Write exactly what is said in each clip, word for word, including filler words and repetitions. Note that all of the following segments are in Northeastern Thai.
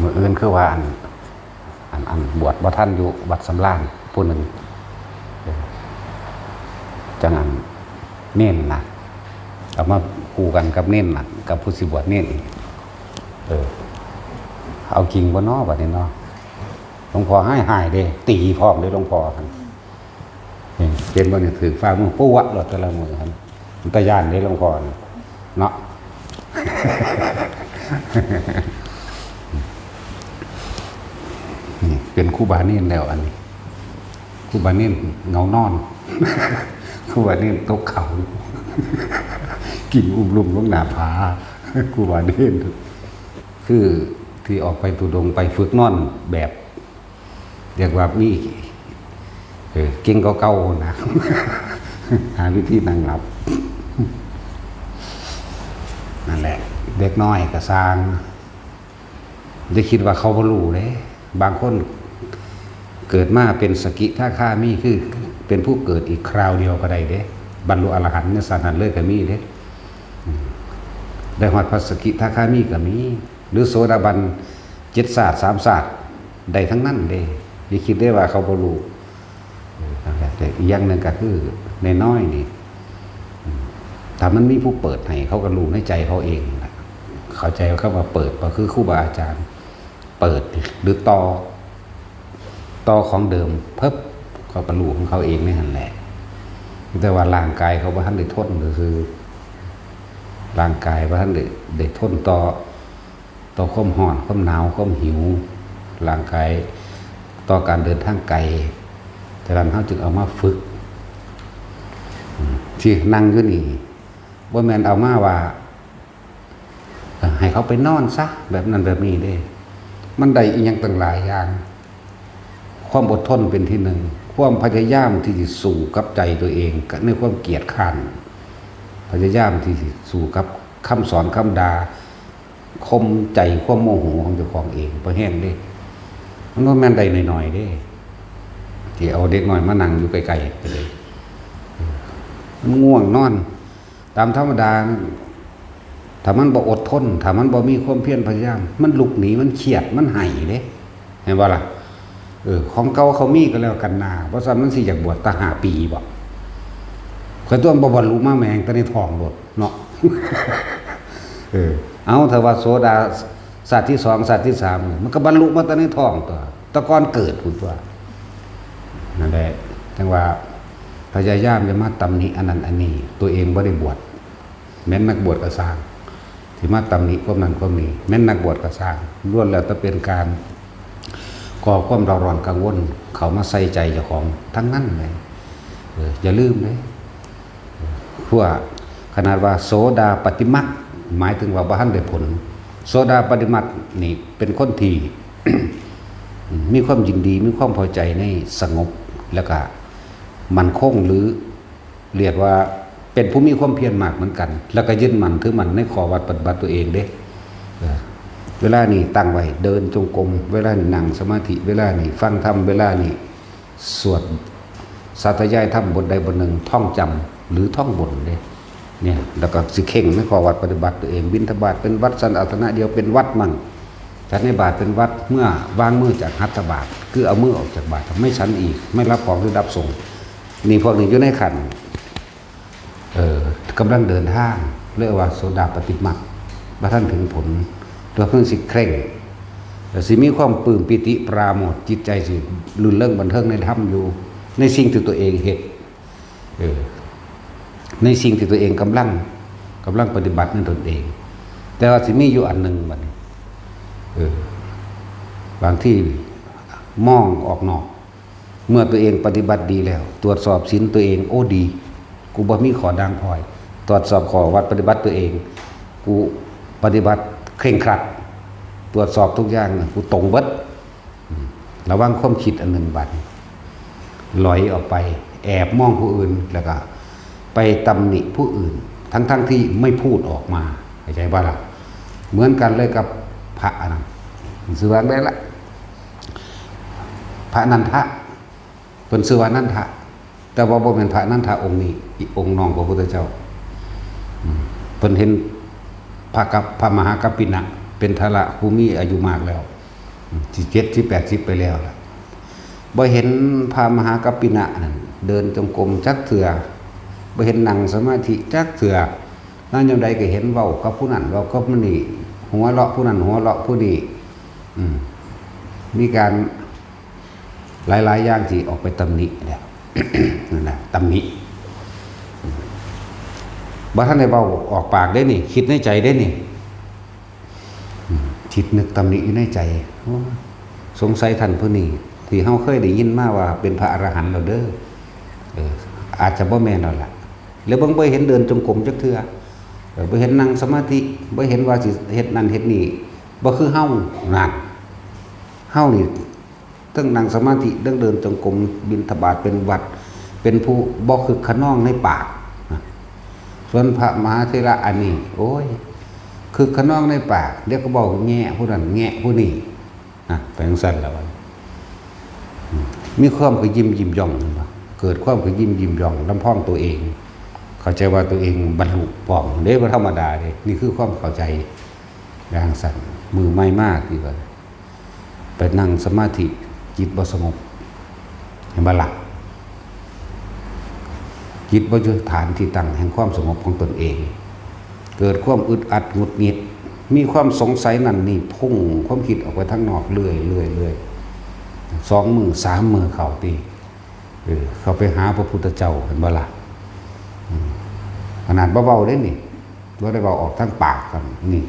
มื้ออื่นคือว่าอัน อัน อันบวชบ่ทันอยู่วัดสำราญผู้หนึ่ง เออ จังอันเณรนะ เอามาคู่กันกับเณรนะ กับผู้สิบวชเณรอีก เออ เอาจริงบ่น้อบัดนี้เนาะ หลวงพ่อหายหายเด้ ตีพร้อมเด้หลวงพ่อ นี่เห็นบ่เนี่ย ถือฝ่ามือปุ๊บวะรถแต่ละมือครับ มันตะย่านเด้หลวงพ่อนี่เนาะ นี่เป็นครูบาเณรแล้วอันนี้ ครูบาเณรเหงานอน ครูบาเณรตกเขา กิ่งอุ้มลุ่มลงหน้าผา ครูบาเณร คือที่ออกไปธุดงค์ไปฝึกนอนแบบ เรียกว่ามี เออ เก่งกว่าเก่านะ หาวิธีนั่งหลับ นั่นแหละ เด็กน้อยก็ซ่าง อย่าคิดว่าเขาบ่รู้เด้ บางคนเกิดมาเป็นสกิทาคามี คือเป็นผู้เกิดอีกคราวเดียวก็ได้เด้ บรรลุอรหันต์ในชาตินั้นเลยก็มีเด้ ได้ฮอดพระสกิทาคามีก็มี หรือโสดาบันเจ็ดชาติสามชาติ ได้ทั้งนั้นเด้ อย่าคิดได้ว่าเขาบ่รู้ เออ นั่นแหละ แต่อีกอย่างหนึ่งก็คือน้อยๆนี่ อืม ถ้ามันมีผู้เปิดให้ เขาก็รู้ในใจเขาเองนั่นแหละ เข้าใจว่าคำว่าเปิดก็คือครูบาอาจารย์ เปิดหรือต่อ ต่อของเดิม เพิบ เขาก็รู้ของเขาเองในหั่นแหละ แต่ว่าร่างกายเขาบ่ทันได้ทนซื่อๆ ร่างกายบ่ทันได้ ได้ทนต่อ ต่อความร้อน ความหนาว ความหิว ร่างกายต่อการเดินทางไกล ฉะนั้นเราจึงเอามาฝึก อืม ที่นั่งอยู่นี่ บ่แม่นเอามาว่า เอ่อ ให้เขาไปนอนซะ แบบนั้นแบบนี้เด้ มันได้อีหยังตั้งหลายอย่าง ความอดทนเป็นที่หนึ่ง ความพยายามที่จะสู้กับใจตัวเอง กับในความเกียจคร้าน พยายามที่จะสู้กับคำสอนคำด่า ข่มใจความโมโหของเจ้าของเอง บ่แฮงเด้ มันบ่แม่นได้น้อยๆเด้ ที่เอาเด็กน้อยมานั่งอยู่ใกล้ๆกันเลย มันง่วงนอน ตามธรรมดา ถ้ามันบ่อดทน ถ้ามันบ่มีความเพียรพยายาม มันลุกหนี มันเครียด มันไห้เด้ เห็นบ่ล่ะ เออ ของเก่าเขามีก็แล้วกันนา บ่ซั้นมันสิอยากบวชตั้งห้าปีบ่ ข้อยตัวบ่บรรลุมาแม่งแต่ในท้องโลดเนาะ เออ เอา ถ้าว่าโสดาชาติที่สอง ชาติที่สาม มันก็บรรลุมาแต่ในท้องตัว แต่ก่อนเกิดพุ้นตัว นั่นแหละ จั่งว่าพยายามอย่ามาตำหนิอันนั้นอันนี้ ตัวเองบ่ได้บวช แม่นนักบวชก็ซ่าง สิมาตำหนิความนั้นความนี้ แม่นนักบวชก็ซ่าง ล้วนแล้วแต่เป็นการก่อความเร่าร้อนกังวลเข้ามาใส่ใจเจ้าของทั้งนั้นเลย เออ อย่าลืมเด้ พวกขนาดว่าโสดาปัตติมัก หมายถึงว่าบ่ทันได้ผล โสดาปัตติมักนี่เป็นคนที่ มีความยินดี มีความพอใจในสงบ แล้วก็มั่นคง หรือเรียกว่าเป็นผู้มีความเพียรมากเหมือนกัน แล้วก็ยึดมั่นถือมั่นในข้อวัดปฏิบัติตัวเองเด้ เออ เวลานี่ตั้งไว้ เดินจงกรม เวลานี่นั่งสมาธิ เวลานี่ฟังธรรม เวลานี่ สวดสาธยายธรรมบทใดบทหนึ่ง ท่องจำหรือท่องบนเด้ เนี่ย แล้วก็สิเข่งในข้อวัดปฏิบัติตัวเอง บิณฑบาตเป็นวัด ฉันอาสนะเดียวเป็นวัดมั่ง ฉันในบาตรเป็นวัด เมื่อวางมือจากหัตถบาตร คือเอามือออกจากบาตร ไม่ฉันอีก ไม่รับของหรือรับส่ง นี่พวกนี้อยู่ในขั้น เอ่อ กำลังเดินทาง เรียกว่าโสดาปัตติมัก บ่ทันถึงผล ตัวเพิ่งสิเคร่ง แต่สิมีความปลื้มปีติปราโมทย์ จิตใจสิรื่นเริงบันเทิงในธรรมอยู่ ในสิ่งที่ตัวเองเฮ็ด เออ ในสิ่งที่ตัวเองกำลัง กำลังปฏิบัติในตนเอง แต่ว่าสิมีอยู่อันหนึ่งบัดนี้ เออ บางทีมองออกนอก เมื่อตัวเองปฏิบัติดีแล้ว ตรวจสอบศีลตัวเอง โอ้ ดี กูบ่มีข้อด่างพร้อย ตรวจสอบข้อวัดปฏิบัติตัวเอง กูปฏิบัติเคร่งครัด ตรวจสอบทุกอย่าง กูตรงเบิด อืม ระวังความคิดอันหนึ่งบัดนี้ ลอยออกไป แอบมองผู้อื่น แล้วก็ไปตำหนิผู้อื่น ทั้งๆทที่ไม่พูดออกมา เข้าใจบ่ล่ะ เหมือนกันเลยกับพระอันนั้น ชื่อว่าได้ละ พระนันทะ เพิ่นชื่อว่านันทะ แต่ว่าบ่แม่นพระนันทะองค์นี้ อีกองค์น้องพระพุทธเจ้า อืม เพิ่นเห็นพระกับ พระมหากัปปินะ เป็นเถระผู้มีอายุมากแล้ว สิเจ็ดสิบแปดสิบไปแล้วล่ะ บ่เห็นพระมหากัปปินะนั่นเดินจงกรมจักเทื่อ บ่เห็นนั่งสมาธิจักเทื่อ นั่งยามใดก็เห็นเว้ากับผู้นั้นเว้ากับผู้นี้ หัวเราะผู้นั้นหัวเราะผู้นี้ อืม มีการหลายๆอย่างที่ออกไปตำหนิแล้ว นั่นนะ ตำหนิ บ่ทันได้เว้าออกปากเด้นี่ คิดในใจเด้นี่ อืม คิดนึกตำหนิอยู่ในใจ โอ้ สงสัยท่านผู้นี้ ที่เฮาเคยได้ยินมาว่าเป็นพระอรหันต์แล้วเด้อ เออ อาจจะบ่แม่นแล้วล่ะ แล้วเบิ่งบ่เห็นเดินจงกรมจักเทื่อ เออ บ่เห็นนั่งสมาธิ บ่เห็นว่าสิเฮ็ดนั่นเฮ็ดนี่ บ่คือเฮา นั่น เฮานี่ เทิงนั่งสมาธิ เทิงเดินจงกรม บิณฑบาตเป็นวัตร เป็นผู้บ่คึกคะนองในปากนะ ส่วนพระมหาเถระอันนี้ โอ้ย คึกคะนองในปาก เดี๋ยวก็เว้าแงะผู้นั้นแงะผู้นี้นะ ไปจั่งซั้นแล้ว อืม มีความกระยิมยิ้มย่อง เห็นบ่ เกิดความกระยิมยิ้มย่อง ลำพองตัวเอง เข้าใจว่าตัวเองบรรลุพร้อมเด้ บ่ธรรมดาเด้ นี่คือความเข้าใจ อย่างซั้น มื้อใหม่มาที่ว่า ไปนั่งสมาธิ จิตบ่สงบ เห็นบ่ล่ะ จิตบ่อยู่ฐานที่ตั้งแห่งความสงบของตนเอง เกิดความอึดอัดหงุดหงิด มีความสงสัยนั่นนี่ พุ่งความคิดออกไปทางนอกเรื่อยๆๆ สองมื้อสามมื้อเข้าติ เออ เข้าไปหาพระพุทธเจ้า เห็นบ่ล่ะ อืม ขนาดเบาๆเด้นี่ บ่ได้เว้าออกทางปากกัน นี่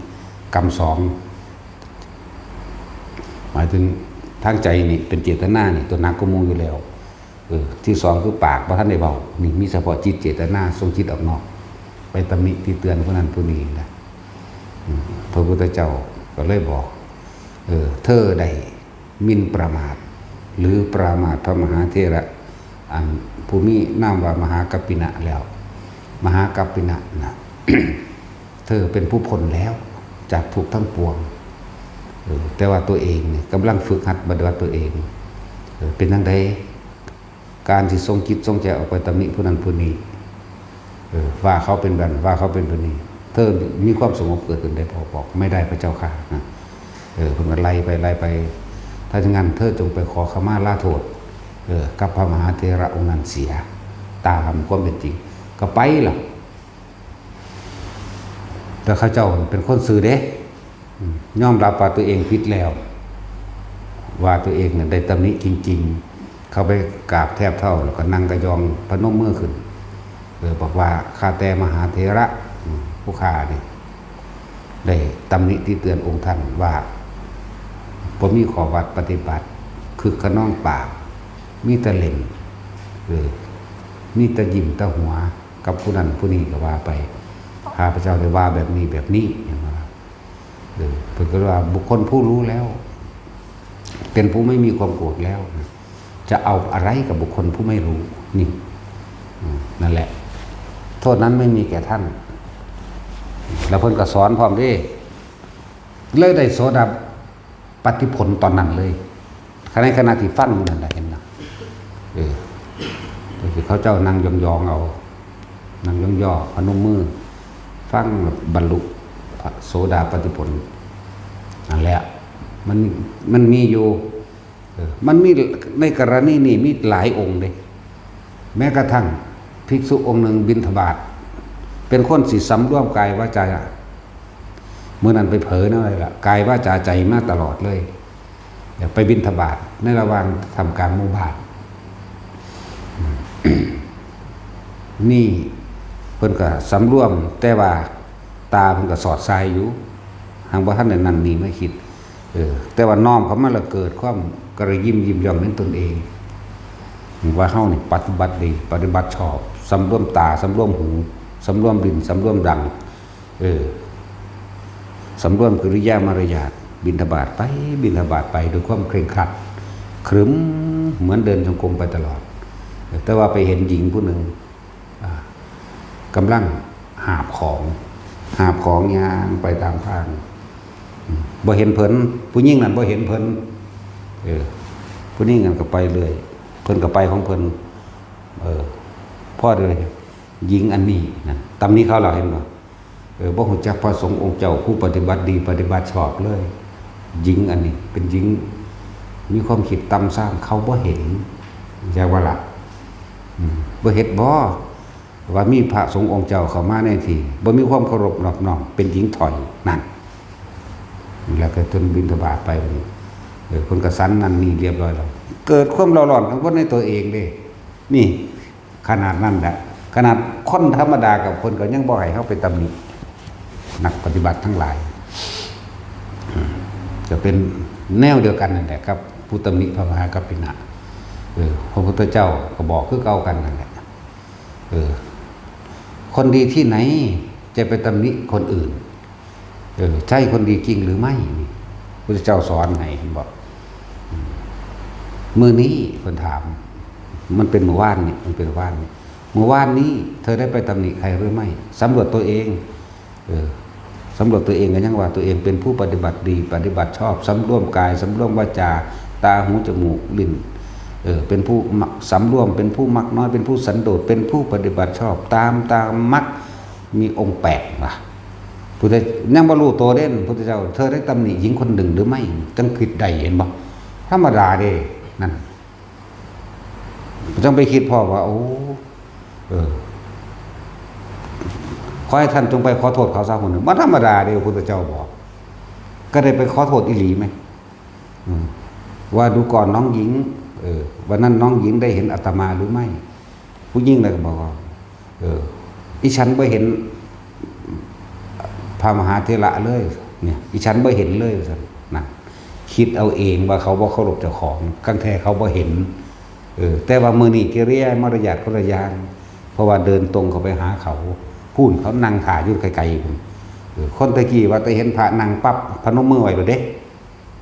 กรรมสอง หมายถึงทางใจนี่เป็นเจตนานี่ ตัวหนักกว่าหมู่อยู่แล้ว เออ ที่สองคือปากบ่ทันได้เว้า นี่มีเฉพาะจิตเจตนา ส่งจิตออกนอก ไปตำหนิติเตียนผู้นั้นผู้นี้นะ อืม พระพุทธเจ้าก็เลยบอก เออ เธอได้หมิ่นประมาท หรือประมาทพระมหาเถระ อันผู้มีนามว่ามหากัปปินะแล้ว มหากัปปินะนะ เธอเป็นผู้พ้นแล้วจากทุกข์ทั้งปวง เออ แต่ว่าตัวเองเนี่ยกำลังฝึกหัดปฏิบัติตัวเอง เออ เป็นจั่งใด การที่ทรงจิตทรงใจออกไปตำหนิผู้นั้นผู้นี้ เออ ว่าเขาเป็นแบบนั้น ว่าเขาเป็นแบบนี้ เธอมีความสงบเกิดขึ้นได้พอบอก ไม่ได้พระเจ้าข้านะ เออ เพิ่นก็ไล่ไปไล่ไป ถ้าอย่างนั้นเธอจงไปขอขมาลาโทษ เออ กับพระมหาเถระองค์นั้นเสีย ตามความเป็นจริง ก็ไปล่ะ แต่เขาเจ้าเป็นคนซื่อเด้ อืม ยอมรับว่าตัวเองผิดแล้ว ว่าตัวเองน่ะได้ตำหนิจริงๆ เข้าไปกราบแทบเท้า แล้วก็นั่งกระยองพนมมือขึ้น เออ บอกว่า ข้าแต่มหาเถระ อืม ผู้ข้านี่ ได้ตำหนิติเตียนองค์ท่านว่า บ่มีข้อวัดปฏิบัติ คึกคะนองปาก มีแต่เล่น เออ มีแต่ยิ้มแต่หัว กับผู้นั้นผู้นี้ก็ว่าไป ข้าพเจ้าได้ว่าแบบนี้แบบนี้ เห็นบ่ล่ะ เออ เพิ่นก็ว่าบุคคลผู้รู้แล้ว เป็นผู้ไม่มีความโกรธแล้ว จะเอาอะไรกับบุคคลผู้ไม่รู้ นี่ อืม นั่นแหละ โทษนั้นไม่มีแก่ท่าน แล้วเพิ่นก็สอนพร้อมเด้ เลยได้โสดาปัตติผลตอนนั้นเลย ในขณะที่ฟังอยู่นั่นแหละ เห็นนะ เออ ก็คือเขาเจ้านั่งยองๆเอา นั่งยองๆ พนมมือ ฟังบรรลุพระโสดาปัตติผล นั่นแหละ มัน มันมีอยู่ เออ มันมีในกรณีนี่มีหลายองค์เลย แม้กระทั่งภิกษุองค์หนึ่งบิณฑบาต เป็นคนสิสำรวมกายวาจา มื้อนั้นไปเผลอแนวใดล่ะ กายวาจาใจมาตลอดเลย อยากไปบิณฑบาตในระหว่างท่ามกลางหมู่บ้าน นี่เพิ่นก็สำรวม แต่ว่าตาเพิ่นก็สอดส่ายอยู่ หากบ่ทันได้นั่นนี่มาคิด เออ แต่ว่าน้อมเข้ามาแล้วเกิดความกระยิมยิ้มย่องในตนเอง ว่าเฮานี่ปฏิบัติดี ปฏิบัติชอบ สำรวมตา สำรวมหู สำรวมลิ้น สำรวมดัง เออ สำรวมกิริยามารยาท บิณฑบาตไป บิณฑบาตไปด้วยความเคร่งครัด ครึ้ม เหมือนเดินจงกรมไปตลอด แต่ว่าไปเห็นหญิงผู้หนึ่ง อ่า กำลังหาบของ หาบของย่างไปตามทาง อืม บ่เห็นเพิ่น ผู้หญิงนั่นบ่เห็นเพิ่น เออ ผู้หญิงนั่นก็ไปเรื่อย เพิ่นก็ไปของเพิ่น เออ พอดี หญิงอันนี้นั่น ตำหนิเขาแล้ว เห็นบ่ เออ บ่ฮู้จักพระสงฆ์องค์เจ้า ผู้ปฏิบัติดี ปฏิบัติชอบเลย หญิงอันนี้เป็นหญิงมีความคิดต่ำซาม เขาบ่เห็น จักว่าล่ะ อืม บ่เห็นบ่ ว่ามีพระสงฆ์องค์เจ้าเข้ามาในที่ บ่มีความเคารพนอบน้อม เป็นหญิงถ่อย นั่น แล้วก็เพิ่นบิณฑบาตไป เออ เพิ่นก็ฉันนั่นนี่เรียบร้อยแล้ว เกิดความเร่าร้อนกังวลในตัวเองเด้ นี่ ขนาดนั้นแหละ ขนาดคนธรรมดากับเพิ่นก็ยังบ่ให้เฮาไปตำหนิ นักปฏิบัติทั้งหลาย อืม ก็เป็นแนวเดียวกันนั่นแหละครับ ผู้ตำหนิพระมหากัปปินะ เออ พระพุทธเจ้าก็บอกคือเก่ากันนั่นแหละ เออ คนดีที่ไหนจะไปตำหนิคนอื่น เออ ใช่คนดีจริงหรือไม่ นี่ พุทธเจ้าสอนให้ เห็นบ่ อืม มื้อนี้เพิ่นถาม มันเป็นมื้อวานนี่ มันเป็นวานนี่ มื้อวานนี้เธอได้ไปตำหนิใครหรือไม่ สำรวจตัวเอง เออ สำรวจตัวเองก็ยังว่าตัวเองเป็นผู้ปฏิบัติดี ปฏิบัติชอบ สำรวมกาย สำรวมวาจา ตา หู จมูก ลิ้น เออ เป็นผู้มักสำรวม เป็นผู้มักน้อย เป็นผู้สันโดษ เป็นผู้ปฏิบัติชอบ ตาม ตามมรรค มีองค์แปดว่ะ พุทธ ยังบ่รู้ตัวเด้ พุทธเจ้า เธอได้ตำหนิหญิงคนหนึ่งหรือไม่ จังคิดได้ เห็นบ่ ธรรมดาเด้ นั่น จังไปคิดพ้อว่า โอ้ เออ ขอให้ท่านจงไปขอโทษเขาซะคนหนึ่ง บ่ธรรมดาเด้ พุทธเจ้าบอก ก็ได้ไปขอโทษอีหลีไหม อืม ว่าดูก่อนน้องหญิง เออ วันนั้นน้องหญิงได้เห็นอาตมาหรือไม่ ผู้หญิงน่ะก็บอกว่า เออ อีฉันบ่เห็นพระมหาเถระเลย เนี่ย อีฉันบ่เห็นเลย ว่าซั่น นั่น คิดเอาเองว่าเขาบ่เคารพเจ้าของ ทั้งแท้เขาบ่เห็น เออ แต่ว่ามื้อนี้กิริยามารยาทคนละอย่าง เพราะว่าเดินตรงเข้าไปหาเขา พู้นเขานั่งถ่าอยู่ไกลๆพู้น เออ คนตะกี้ว่าแต่เห็นพระนั่งปั๊บพนมมือไหว้โลดเด้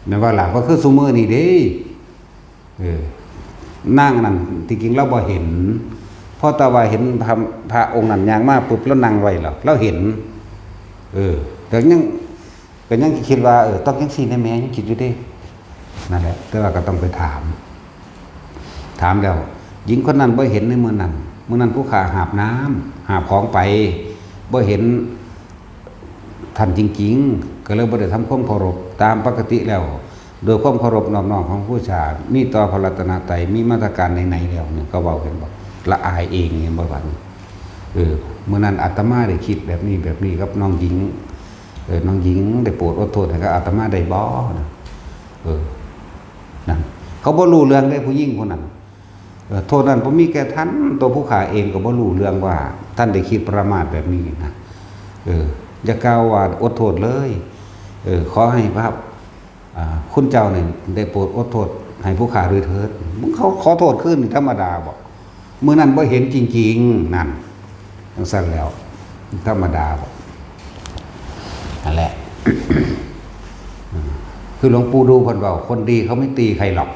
แม่นบ่ล่ะ บ่คือซุมื้อนี้เด้ เออ นางนั่นที่จริงลาวบ่เห็น เพราะแต่ว่าเห็นพระ พระองค์นั้นย่างมาปุ๊บลาวนั่งไว้แล้ว ลาวเห็น เออ แต่ยัง ก็ยังคิดว่า เออ ต้องจังซี่แหน่แม่ ยังคิดอยู่เด้ นั่นแหละ แต่ว่าก็ต้องไปถาม ถามแล้ว หญิงคนนั้นบ่เห็นในมื้อนั้น มื้อนั้นผู้ข้าหาบน้ำ หาบของไป บ่เห็นท่านจริงๆ ก็เลยบ่ได้ทำความเคารพ ตามปกติแล้ว โดยความเคารพนอบน้อมของผู้ชา มีต่อพระรัตนตรัย มีมาตรการไหนๆแล้วเนี่ย ก็เว้า เห็นบ่ ละอายเอง เห็นบ่บัดนี้ เออ มื้อนั้นอาตมาได้คิดแบบนี้แบบนี้กับน้องหญิง เออ น้องหญิงได้โปรดอดโทษให้กับอาตมาได้บ่ นะ เออ นั่น เขาบ่รู้เรื่องเด้ ผู้หญิงผู้นั้น เออ โทษนั้นบ่มีแก่ท่าน ตัวผู้ข้าเองก็บ่รู้เรื่องว่าท่านได้คิดประมาทแบบนี้นะ เออ อย่ากล่าวว่าอดโทษเลย เออ ขอให้พระ อ่า คุณเจ้านี่ได้โปรดอดโทษให้ผู้ข้าด้วยเถิด มึงเขาขอโทษคืนนี่ธรรมดาบ่ มื้อนั้นบ่เห็นจริงๆ นั่น จังซั่นแล้ว ธรรมดาบ่ นั่นแหละ คือหลวงปู่ดูเพิ่นเว้า คนดีเขาไม่ตีใครหรอก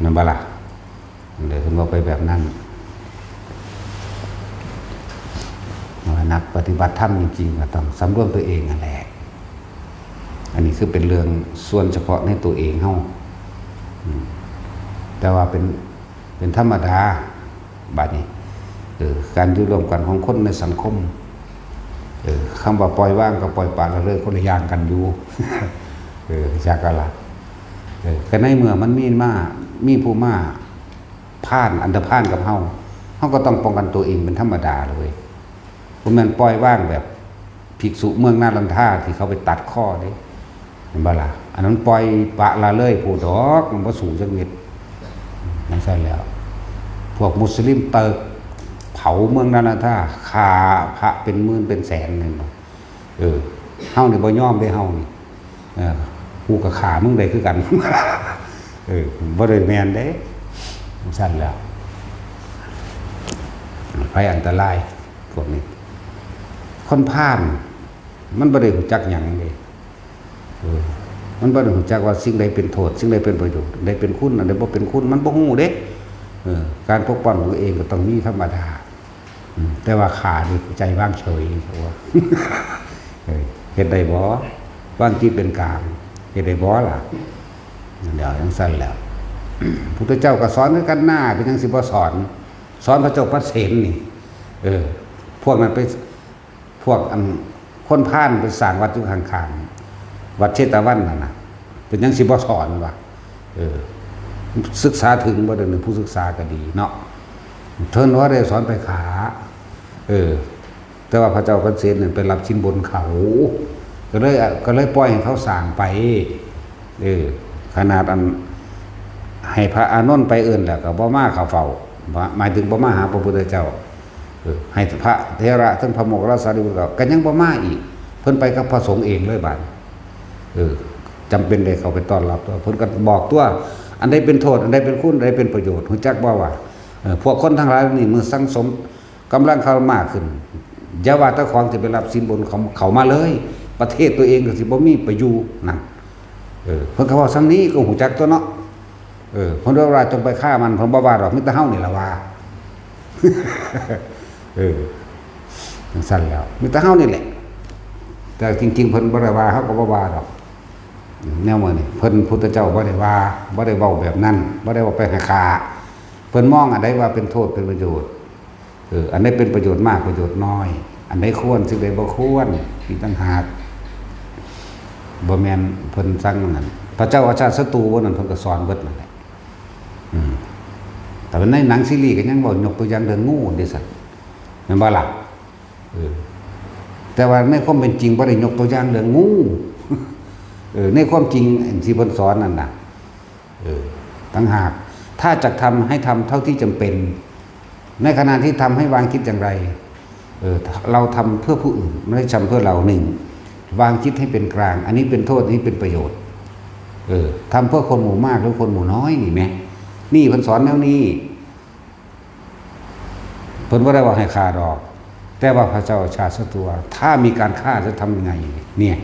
นั่นบ่ล่ะ เดี๋ยวเพิ่นเว้าไปแบบนั้น ว่านักปฏิบัติธรรมจริงๆ ก็ต้องสำรวมตัวเองนั่นแหละ อันนี้คือเป็นเรื่องส่วนเฉพาะในตัวเองเฮา อืม แต่ว่าเป็น เป็นธรรมดา บัดนี้ เออ การอยู่ร่วมกันของคนในสังคม เออ คำว่าปล่อยวางกับปล่อยปละละเลยคนละอย่างกันอยู่ เออ จักกะละ เออ ก็ในเมื่อมันมีมา มีผู้มาพ่าน อันธพาลกับเฮา เฮาก็ต้องป้องกันตัวเองเป็นธรรมดาเลย บ่แม่นปล่อยวางแบบภิกษุเมืองนาลันทาที่เขาไปตัดคอเด้ เห็นบ่ล่ะ อันนั้นปล่อยปละละเลยโพดดอก มันบ่สู้จักเม็ด จังซั่นแล้ว พวกมุสลิมเติร์กเผาเมืองนาลันทา ฆ่าพระเป็นหมื่นเป็นแสน แม่นบ่ เออ เฮานี่บ่ยอมเด้ เฮานี่ เออ กูก็ฆ่ามึงได้คือกัน เออ บ่ได้แม่นเด้ จังซั่นแล้ว ภัยอันตรายพวกนี้ คนพาลมันบ่ได้รู้จักหยังเด้ เออ มันบ่ได้รู้จักว่าสิ่งใดเป็นโทษ สิ่งใดเป็นประโยชน์ อันใดเป็นคุณ อันใดบ่เป็นคุณ มันบ่รู้เด้ เออ การปกป้องตัวเองก็ต้องมีธรรมดา อืม แต่ว่าฆ่านี่ใจวางเฉย เขาว่า เออ เฮ็ดได้บ่ วางจิตเป็นกลาง เฮ็ดได้บ่ล่ะ นั่นแหละ จังซั่นแหละ พุทธเจ้าก็สอนคือกันนา เป็นหยังสิบ่สอน สอนพระเจ้าปเสนนี่ เออ พวกนั้นไป พวกอันคนพาลไปสร้างวัดอยู่ข้างๆ วัดเชตวันนั่นน่ะ เป็นหยังสิบ่สอนวะ เออ ศึกษาถึงบ่ เดี๋ยวนี้ผู้ศึกษาก็ดีเนาะ เพิ่นว่าได้สอนไปขา เออ แต่ว่าพระเจ้าปเสนเนี่ยไปรับสินบนเขา ก็เลย ก็เลยปล่อยให้เขาสร้างไป เออ ขนาดอัน ให้พระอานนท์ไปเอิ้นแล้วก็บ่มาเข้าเฝ้า หมายถึงบ่มาหาพระพุทธเจ้า เออ ให้พระเถระทั้งพระโมคคัลลาสารีบุตรก็ ก็ยังบ่มาอีก เพิ่นไปกับพระสงฆ์เองเลยบาด เออ จำเป็นได้เข้าไปต้อนรับตัว เพิ่นก็บอกตัว อันใดเป็นโทษ อันใดเป็นคุณ อันใดเป็นประโยชน์ รู้จักบ่ว่า เออ พวกคนทั้งหลายนี่ เมื่อสังสมกำลังเข้ามากขึ้น อย่าว่าแต่ของที่ไปรับสินบนเขา เข้ามาเลย ประเทศตัวเองก็สิบ่มีประโยชน์นั่น เออ เพิ่นก็เว้าส่ำนี้ก็รู้จักตัวเนาะ เออ เพิ่นว่าจงไปฆ่ามัน เพิ่นบ่ว่าดอก มีแต่เฮานี่ล่ะว่า เออ จังซั่นแล้ว มีแต่เฮานี่แหละ แต่จริงๆ เพิ่นบ่ได้ว่า เฮาก็บ่ว่าดอก แนวมื้อนี้ เพิ่น พุทธเจ้าบ่ได้ว่า บ่ได้เว้าแบบนั้น บ่ได้เว้าไปให้ฆ่า เพิ่นมองอันใดว่าเป็นโทษเป็นประโยชน์ เออ อันใดเป็นประโยชน์มาก ประโยชน์น้อย อันใดควร สิ่งใดบ่ควร อีกต่างหาก บ่แม่นเพิ่นสั่งนั่น พระเจ้าอาชาติศัตรูบ่นั้น เพิ่นก็สอนเบิดนั่นแหละ อืม แต่ว่าในหนังซีรีส์ก็ยังเว้ายกตัวอย่างเรื่องงูเด้ซั่น แม่นบ่ล่ะ เออ แต่ว่าในความเป็นจริงบ่ได้ยกตัวอย่างเรื่องงู เออ ในความจริงที่เพิ่นสอนนั่นน่ะ เออ ต่างหาก ถ้าจะทำให้ทำเท่าที่จำเป็น ในขณะที่ทำให้วางคิดอย่างไร เออ เราทำเพื่อผู้อื่น ไม่ได้ทำเพื่อเรา หนึ่ง วางจิตให้เป็นกลาง อันนี้เป็นโทษ อันนี้เป็นประโยชน์ เออ ทำเพื่อคนหมู่มากหรือคนหมู่น้อยนี่แหม นี่เพิ่นสอนแนวนี้ เพิ่นบ่ได้ว่าให้ฆ่าดอก แต่ว่าพระเจ้าอาชาติศัตรูว่า ถ้ามีการฆ่าจะทำยังไง เนี่ย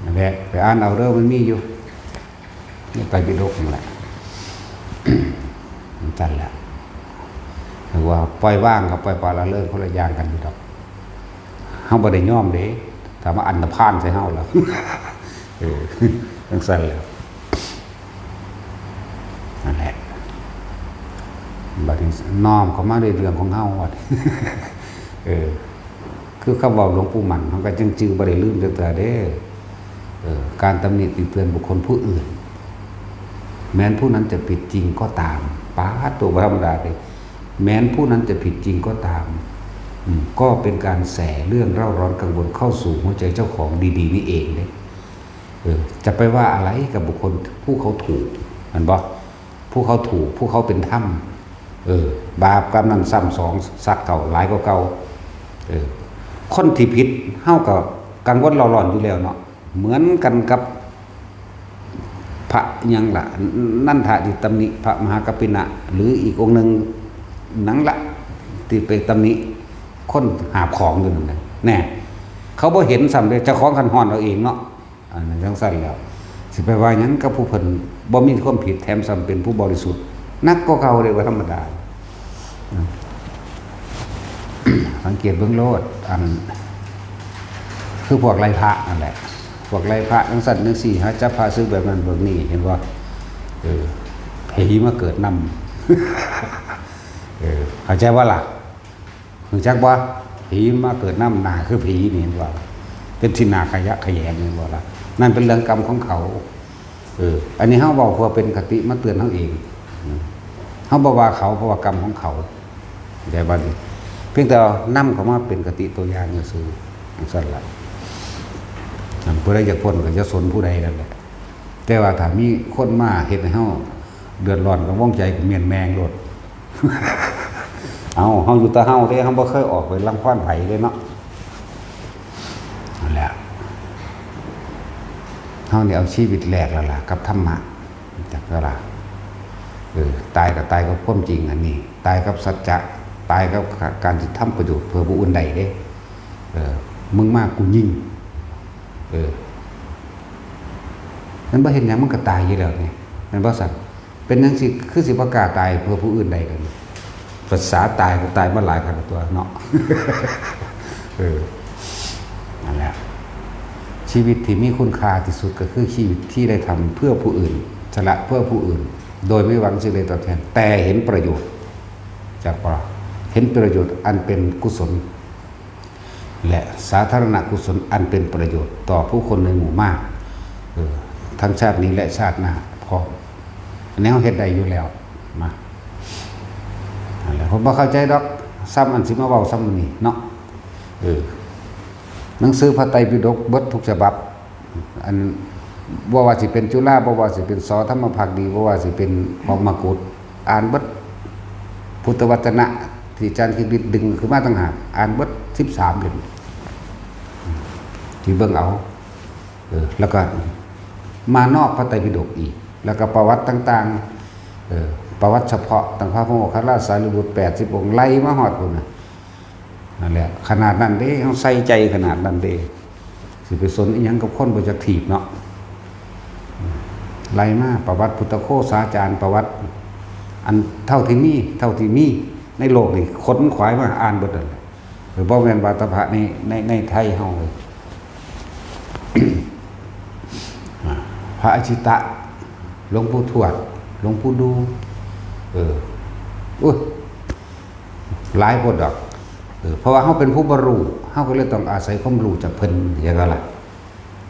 นั่นแหละ ไปอ่านเอาเด้อ มันมีอยู่ ในไตรปิฎกนั่นแหละ จั่งซั่นแหละ เรียกว่าปล่อยวางกับปล่อยปละละเลยคนละอย่างกันอยู่ดอก เฮาบ่ได้ยอมเด้ ถ้ามาอันธพาลใส่เฮาแล้ว เออ จั่งซั่นแหละ นั่นแหละ บัดนี้น้อมเข้ามาในเรื่องของเฮา บัด เออ คือคำเว้าหลวงปู่หมั่น เฮาก็จั่งจื่อบ่ได้ลืมจักเทื่อเด้ เออ การตำหนิติเตือนบุคคลผู้อื่น แม้นผู้นั้นจะผิดจริงก็ตาม ป๊าด ตัวบ่ธรรมดาเด้ แม้นผู้นั้นจะผิดจริงก็ตาม อืม ก็เป็นการแส่เรื่องเร่าร้อนกังวลเข้าสู่หัวใจเจ้าของดีๆ นี่เองเด้ เออ จะไปว่าอะไรกับบุคคลผู้เขาถูก แม่นบ่ ผู้เขาถูก ผู้เขาเป็นธรรม เออ บาปกรรมนั้นซ้ำสอง ซักเก่า หลายกว่าเก่า เออ คนที่ผิด เฮาก็กังวลเร่าร้อนอยู่แล้วเนาะ เหมือนกันกับ พระหยังล่ะ นันทะที่ตำหนิพระมหากัปปินะ หรืออีกองค์หนึ่ง หยังล่ะ ที่ไปตำหนิคนหาบของอยู่นั่นน่ะ แน่ เขาบ่เห็นซ้ำเด้ เจ้าของคันฮ้อนเอาเองเนาะ อันนั้นจั่งซั่นแล้ว สิไปว่าหยังกับผู้เพิ่นบ่มีความผิด แถมซ้ำเป็นผู้บริสุทธิ์ หนักกว่าเก่าเด้ บ่ธรรมดา อืม สังเกตเบิ่งโลด อัน คือพวกไล่พระนั่นแหละ พวกไล่พระจั่งซั่นจั่งซี้ หาจับพระสึกแบบนั้นแบบนี้ เห็นบ่ เออ ผีมาเกิดนำ เออ เข้าใจบ่ล่ะ รู้จักบ่ ผีมาเกิดนำ หน้าคือผีนี่ เห็นบ่ เป็นที่น่าขยะแขยง เห็นบ่ล่ะ นั่นเป็นเรื่องกรรมของเขา เออ อันนี้เฮาเว้าเพื่อเป็นคติมาเตือนเฮาเอง อืม เฮาบ่ว่าเขา เพราะว่ากรรมของเขา เข้าใจบ่นี่ เพียงแต่ว่านำเขามาเป็นคติตัวอย่างซื่อๆ จั่งซั่นล่ะ อันผู้ใดอยากพ้นก็อย่าสนผู้ใดนั่นแหละ แต่ว่าถ้ามีคนมาเฮ็ดให้เฮาเดือดร้อนกังวลใจก็เมียนแมงโลด เอา เฮาอยู่แต่เฮาเด้ เฮาบ่เคยออกไปรังควานไผเด้เนาะ นั่นแหละ เฮานี่เอาชีวิตแลกแล้วล่ะ กับธรรมะ จักแล้วล่ะ เออ ตายก็ตายกับความจริงอันนี้ ตายกับสัจจะ ตายกับการที่ทำประโยชน์เพื่อผู้อื่นได้เด้ เออ มึงมากูยิง เออ มันบ่เฮ็ดหยังมันก็ตายอยู่แล้วนี่ แม่นบ่ซั่น เป็นจั่งซี้ คือสิบ่กล้าตายเพื่อผู้อื่นได้กัน ภาษาตายก็ตายมาหลายคักตัวเนาะ เออ นั่นแหละ ชีวิตที่มีคุณค่าที่สุดก็คือชีวิตที่ได้ทำเพื่อผู้อื่น สละเพื่อผู้อื่น โดยไม่หวังสิ่งใดตอบแทน แต่เห็นประโยชน์ จักบ่ เห็นประโยชน์อันเป็นกุศล และสาธารณกุศลอันเป็นประโยชน์ต่อผู้คนในหมู่มาก เออ ทั้งชาตินี้และชาติหน้าพร้อม อันนี้เฮาเฮ็ดได้อยู่แล้วนะ นั่นแหละ ผมบ่เข้าใจดอก ซ้ำอันสิมาเว้าซ้ำนี่เนาะ เออ หนังสือพระไตรปิฎกเบิดทุกฉบับ อัน บ่ว่าสิเป็นจุฬา บ่ว่าสิเป็น ส.ธรรมภักดี บ่ว่าสิเป็นของมกุฏ อ่านเบิด พุทธวจนะ ที่อาจารย์คิดวิทย์ดึงขึ้นมาต่างหาก อ่านเบิดสิบสามเล่ม ที่เบิ่งเอา เออ แล้วก็มานอกพระไตรปิฎกอีก แล้วก็ประวัติต่างๆ เออ ประวัติเฉพาะ ตั้งพระโมคคัลลาสารีบุตร แปดสิบองค์ ไล่มาฮอดพุ้นน่ะ นั่นแหละ ขนาดนั้นเด้ เฮาใส่ใจขนาดนั้นเด้ สิไปสนอิหยังกับคนบ่จักถีบเนาะ ไล่มาประวัติพุทธโฆษาจารย์ ประวัติ อันเท่าที่มี เท่าที่มีในโลกนี่ ขนขวายมาอ่านเบิดนั่นแหละ เออ บ่แม่นว่าแต่พระใน ใน ในไทยเฮาเลย อ่า พระอาชิตะ หลวงปู่ทวด หลวงปู่ดู เออ อุ๊ย หลายโพดดอก เออ เพราะว่าเฮาเป็นผู้บ่รู้ เฮาก็เลยต้องอาศัยความรู้จากเพิ่น เข้าใจบ่ล่ะ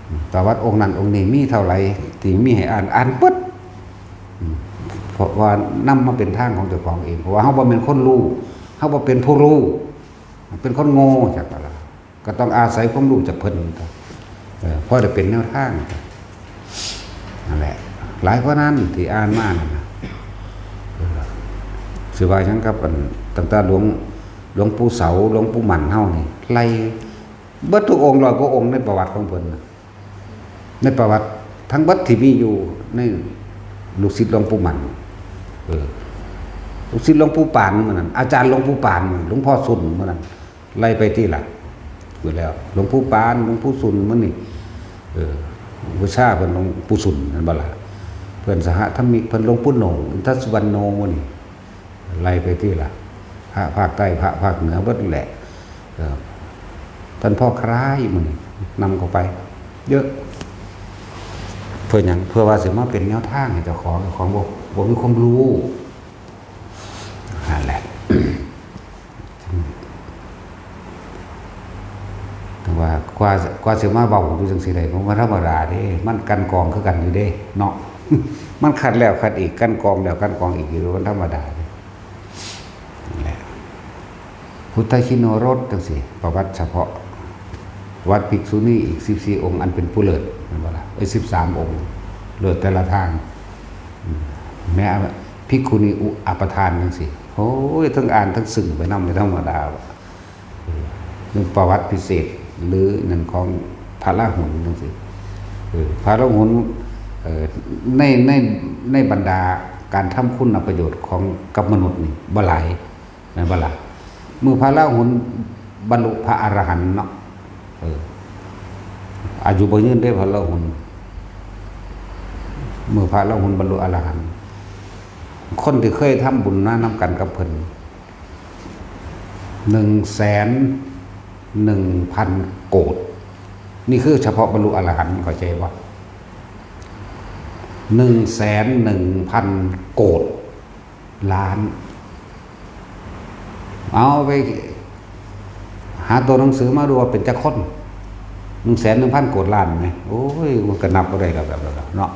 อืม ประวัติองค์นั้นองค์นี้มีเท่าไหร่ ที่มีให้อ่าน อ่านเบิด อืม เพราะว่านำมาเป็นทางของเจ้าของเอง เพราะว่าเฮาบ่แม่นคนรู้ เฮาบ่เป็นผู้รู้ เป็นคนโง่ เข้าใจบ่ล่ะ ก็ต้องอาศัยความรู้จากเพิ่น เออ พอได้เป็นแนวทาง นั่นแหละ หลายกว่านั้นที่อ่านมานั่นน่ะ เออ สิว่าหยังกับอัน ตั้งแต่หลวง หลวงปู่เสา หลวงปู่หมั่นเฮานี่ ไล่เบิดทุกองค์ ร้อยกว่าองค์ในประวัติของเพิ่นน่ะ ในประวัติทั้งเบิดที่มีอยู่ในลูกศิษย์หลวงปู่หมั่น เออ ลูกศิษย์หลวงปู่ปานมื้อนั้น อาจารย์หลวงปู่ปาน หลวงพ่อสุนมื้อนั้น ไล่ไปที่หลังหมดแล้ว หลวงปู่ปาน หลวงปู่สุนมื้อนี้ เออ อุปัชฌาย์เพิ่นหลวงปู่สุน นั่นบ่ล่ะ เพิ่นสหธรรมิก เพิ่นหลวงปู่โหน่ง อินทสุวรรณโนมื้อนี้ ไล่ไปที่หลัง พระภาคใต้ พระภาคเหนือเบิดแหละ เออ ท่านพ่อคล้ายมื้อนี้ นำเข้าไป เยอะ เพื่อหยัง เพื่อว่าสิมาเป็นแนวทางให้เจ้าของ เจ้าของบ่ บ่มีความรู้ นั่นแหละ แต่ว่ากว่า กว่าสิมาเว้าอยู่จังซี่ได้ มันบ่ธรรมดาเด้ มันกลั่นกรองคือกันอยู่เด้ เนาะ มันคัดแล้วคัดอีก กลั่นกรองแล้วกลั่นกรองอีกอยู่ มันธรรมดาเด้ นั่นแหละ พุทธชิโนรสจังซี่ ประวัติเฉพาะ วัดภิกษุณีอีกสิบสี่องค์ อันเป็นผู้เลิศ แม่นบ่ล่ะ เอ้ย สิบสามองค์ เลิศแต่ละทาง อืม แม้ภิกขุณีอุอัปปทานจังซี่ โอ้ย ทั้งอ่านทั้งซึ้งไปนำ บ่ธรรมดา เออ เรื่องประวัติพิเศษ หรือนั่นของพระราหุลจังซี่ เออ พระราหุล เอ่อ ใน ใน ในบรรดาการทำคุณประโยชน์ของกับมนุษย์นี่บ่หลาย แม่นบ่ล่ะ มื้อพระราหุลบรรลุพระอรหันต์เนาะ เออ อายุบ่ยืนเด้พระราหุล มื้อพระราหุลบรรลุอรหันต์ คนที่เคยทำบุญมานำกันกับเพิ่น หนึ่งแสนหนึ่งพันโกฏ นี่คือเฉพาะบรรลุอรหันต์ เข้าใจบ่ หนึ่งแสนหนึ่งพันโกฏ ล้าน เอาไปหาตัวหนังสือมาดูว่าเป็นจักคน หนึ่งแสนหนึ่งพันโกฏล้านไหม โอ้ย มันก็นับบ่ได้แล้ว แบบนั้นเนาะ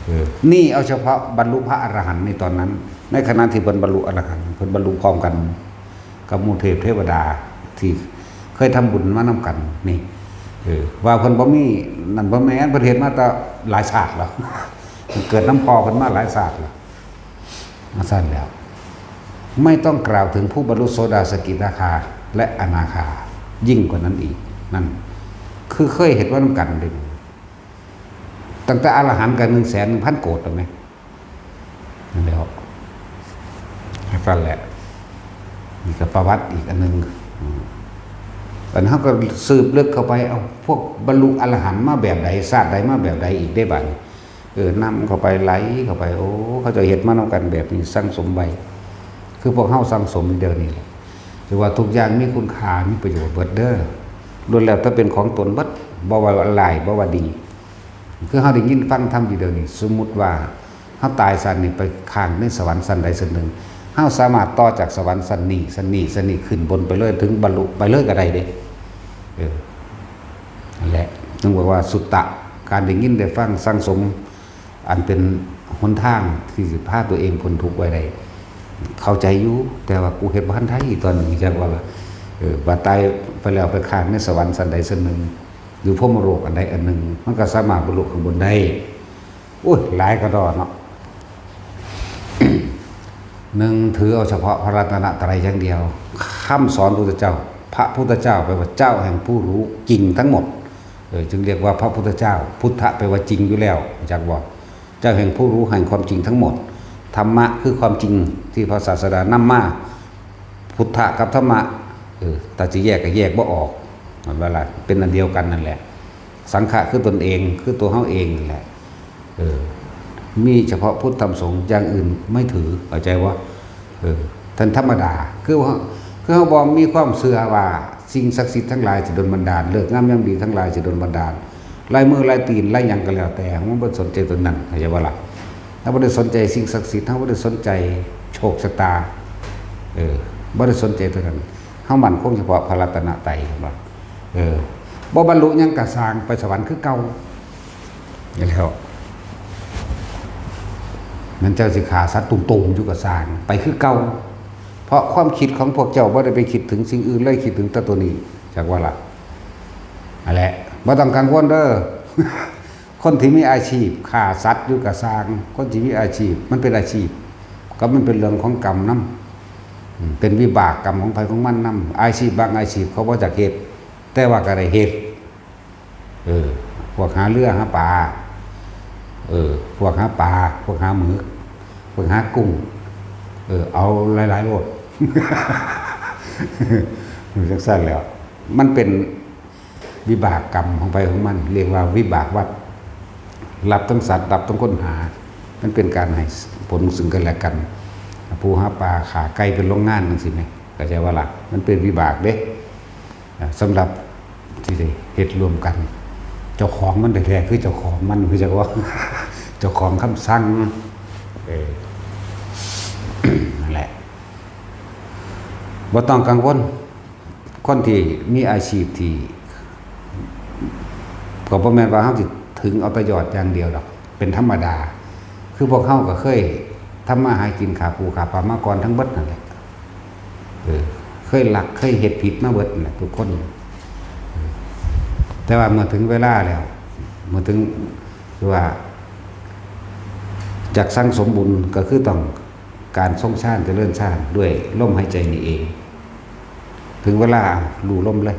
เออ นี่เอาเฉพาะบรรลุพระอรหันต์ในตอนนั้น ในขณะที่เพิ่นบรรลุอรหันต์ เพิ่นบรรลุพร้อมกันกับหมู่เทพเทวดาที่เคยทำบุญมานำกัน นี่ เออ ว่าเพิ่นบ่มี นั่นบ่แม่น เพิ่นเฮ็ดมาแต่หลายชาติแล้ว เกิดนำพ่อเพิ่นมาหลายชาติแล้ว มาซั่นแล้ว ไม่ต้องกล่าวถึงผู้บรรลุโสดาสกิทาคาและอนาคา ยิ่งกว่านั้นอีก นั่น คือเคยเฮ็ดมานำกันเด้ ตั้งแต่อรหันต์ก็หนึ่งแสนหนึ่งพันโกฏแล้วไหม นั่นแหละ นั่นแหละ นี่ก็ประวัติอีกอันหนึ่ง อืม อันเฮาก็สืบลึกเข้าไป เอาพวกบรรลุอรหันต์มาแบบใด ชาติใดมาแบบใดอีกได้บัดนี้ เออ นำเข้าไป ไหลเข้าไป โอ้ เขาเจ้าเฮ็ดมานำกันแบบนี้ สั่งสมไว้ คือพวกเฮาสั่งสมอยู่เดี๋ยวนี้แหละ ถือว่าทุกอย่างมีคุณค่า มีประโยชน์เบิดเด้อ ล้วนแล้วแต่เป็นของตนเบิด บ่ว่าร้าย บ่ว่าดี คือเฮาได้ยินฟังธรรมอยู่เดี๋ยวนี้ สมมุติว่าเฮาตายชาตินี้ไปค้างในสวรรค์ชั้นใดชั้นหนึ่ง เฮาสามารถต่อจากสวรรค์ชั้นนี้ ชั้นนี้ ชั้นนี้ ขึ้นบนไปเลย ถึงบรรลุไปเลยก็ได้เด้ เออ นั่นแหละ จึงบอกว่าสุตตะ ค การได้ยินได้ฟังสั่งสม อันเป็นหนทางที่สิพาตัวเองพ้นทุกข์ไว้ได้ เข้าใจอยู่ แต่ว่ากูเฮ็ดบ่ทันได้ตอนนี้ จักว่าล่ะ เออ ว่าตายไปแล้วไปค้างในสวรรค์สันใดสันหนึ่ง อยู่พรหมโลกอันใดอันหนึ่ง มันก็สามารถบรรลุข้างบนได้ โอ้ย หลายกะด้อเนาะ หนึ่ง ถือเอาเฉพาะพระรัตนตรัยอย่างเดียว คำสอนพุทธเจ้า พระพุทธเจ้าแปลว่าเจ้าแห่งผู้รู้จริงทั้งหมด เออ จึงเรียกว่าพระพุทธเจ้า พุทธะแปลว่าจริงอยู่แล้ว จักบ่ เจ้าแห่งผู้รู้แห่งความจริงทั้งหมด ธรรมะคือความจริงที่พระศาสดานำมา พุทธะกับธรรมะ เออ ถ้าสิแยกก็แยกบ่ออก มันว่าล่ะ เป็นอันเดียวกันนั่นแหละ สังฆะคือตนเอง คือตัวเฮาเองนั่นแหละ เออ มีเฉพาะพุทธธรรมสงฆ์ อย่างอื่นไม่ถือ เข้าใจบ่ เออ ท่านธรรมดา คือว่า คือเฮาบ่มีความเชื่อว่าสิ่งศักดิ์สิทธิ์ทั้งหลายสิดลบันดาล ฤกษ์งามยามดีทั้งหลายสิดลบันดาล ลายมือลายตีน ลายหยังก็แล้วแต่ เฮาบ่สนใจตัวนั้น เข้าใจบ่ล่ะ เฮาบ่ได้สนใจสิ่งศักดิ์สิทธิ์ เฮาบ่ได้สนใจโชคชะตา เออ บ่ได้สนใจตัวนั้น เฮามั่นคงเฉพาะพระรัตนตรัย เห็นบ่ เออ บ่บรรลุหยังก็ซ่าง ไปสวรรค์คือเก่า นี่แหล้ว มันเจ้าสิฆ่าสัตว์ตุ่มๆอยู่ก็ซ่าง ไปคือเก่า เพราะความคิดของพวกเจ้าบ่ได้ไปคิดถึงสิ่งอื่นเลย คิดถึงแต่ตัวนี้ จักว่าล่ะ นั่นแหละ บ่ต้องกังวลเด้อ คนที่มีอาชีพฆ่าสัตว์อยู่ก็ซ่าง คนที่มีอาชีพ มันเป็นอาชีพ ก็มันเป็นเรื่องของกรรมนำ อืม เป็นวิบากกรรมของไผของมันนำ อาชีพบางอาชีพเขาบ่อยากเฮ็ด แต่ว่าก็ได้เฮ็ด เออ พวกหาเรือหาปลา เออ พวกหาปลา พวกหาหมึก พวกหากุ้ง เออ เอาหลายๆโลด มันจั่งซั้นแหล้ว มันเป็นวิบากกรรมของไผของมัน เรียกว่าวิบากวัฏ รับทั้งสัตว์ รับทั้งคนหา มันเป็นการให้ผลซึ่งกันและกัน ผู้หาปลาฆ่าไก่เป็นโรงงานจั่งซี้แหม เข้าใจบ่ล่ะ มันเป็นวิบากเด้ อ่า สำหรับที่ได้เฮ็ดร่วมกัน เจ้าของมันแท้ๆคือเจ้าของมัน คือจั่งว่า เจ้าของคำสั่ง เออ นั่นแหละ บ่ต้องกังวล คนที่มีอาชีพที่ ก็บ่แม่นว่าเฮาสิถึงเอาแต่ยอดอย่างเดียวดอก เป็นธรรมดา คือพวกเฮาก็เคยทำมาหากิน ฆ่าปูฆ่าปลามาก่อนทั้งเบิดนั่นแหละ เออ เคยลัก เคยเฮ็ดผิดมาเบิดนั่นแหละทุกคน เออ แต่ว่าเมื่อถึงเวลาแล้ว เมื่อถึง คือว่า จักสั่งสมบุญก็คือต้องการทรงฌาน เจริญฌานด้วยลมหายใจนี่เอง ถึงเวลารู้ลมเลย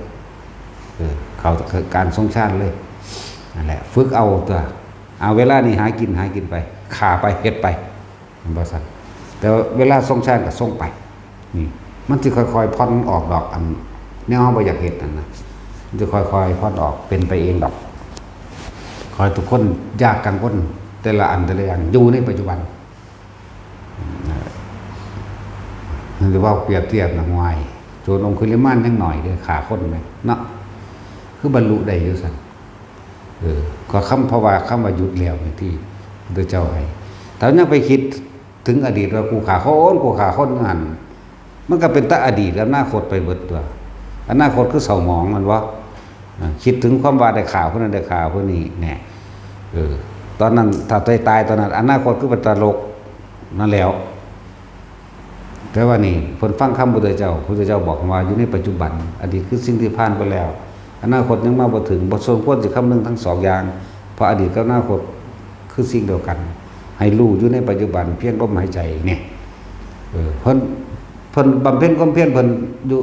เออ เข้าการทรงฌานเลย นั่นแหละ ฝึกเอาตัว เอาเวลานี้หากิน หากินไป ฆ่าไป เฮ็ดไป แม่นบ่ซั่น แต่ว่าเวลาทรงฌานก็ทรงไป นี่ มันสิค่อยๆผ่อนออกดอก อันแนวเฮาบ่อยากเฮ็ดนั่นนะ มันสิค่อยๆผ่อนออก เป็นไปเองดอก ขอให้ทุกคนอย่ากังวล แต่ละอันแต่ละอย่าง อยู่ในปัจจุบัน นั่นสิเว้าเปรียบเทียบนะ ห่วย โจรองคุลิมานยังน้อยเด้อ ฆ่าคนแหม เนาะ คือบรรลุได้อยู่ซั่น เออ ก็คำ เพราะว่าคำว่าหยุดแล้วนี่ที่พระพุทธเจ้าให้ ถ้ายังไปคิดถึงอดีตว่ากูฆ่าคน กูฆ่าคนอยู่หั่น มันก็เป็นแต่อดีต อนาคตไปเบิดตัว อนาคตคือเศร้าหมอง แม่นบ่ อ่า คิดถึงความว่าได้ฆ่าผู้นั้น ได้ฆ่าผู้นี้ แน่ เออ ตอนนั้นถ้าตาย ตายตอนนั้น อนาคตคือเป็นตลกนั่นแหล้ว แต่ว่านี่เพิ่นฟังคำพุทธเจ้า พุทธเจ้าบอกว่าอยู่ในปัจจุบัน อดีตคือสิ่งที่ผ่านไปแล้ว อนาคตยังมาบ่ถึง บ่สมควรสิคำนึงทั้งสองอย่าง เพราะอดีตกับอนาคตคือสิ่งเดียวกัน ให้รู้อยู่ในปัจจุบันเพียงลมหายใจเนี่ย เออ เพิ่น เพิ่นบำเพ็ญความเพียรเพิ่นอยู่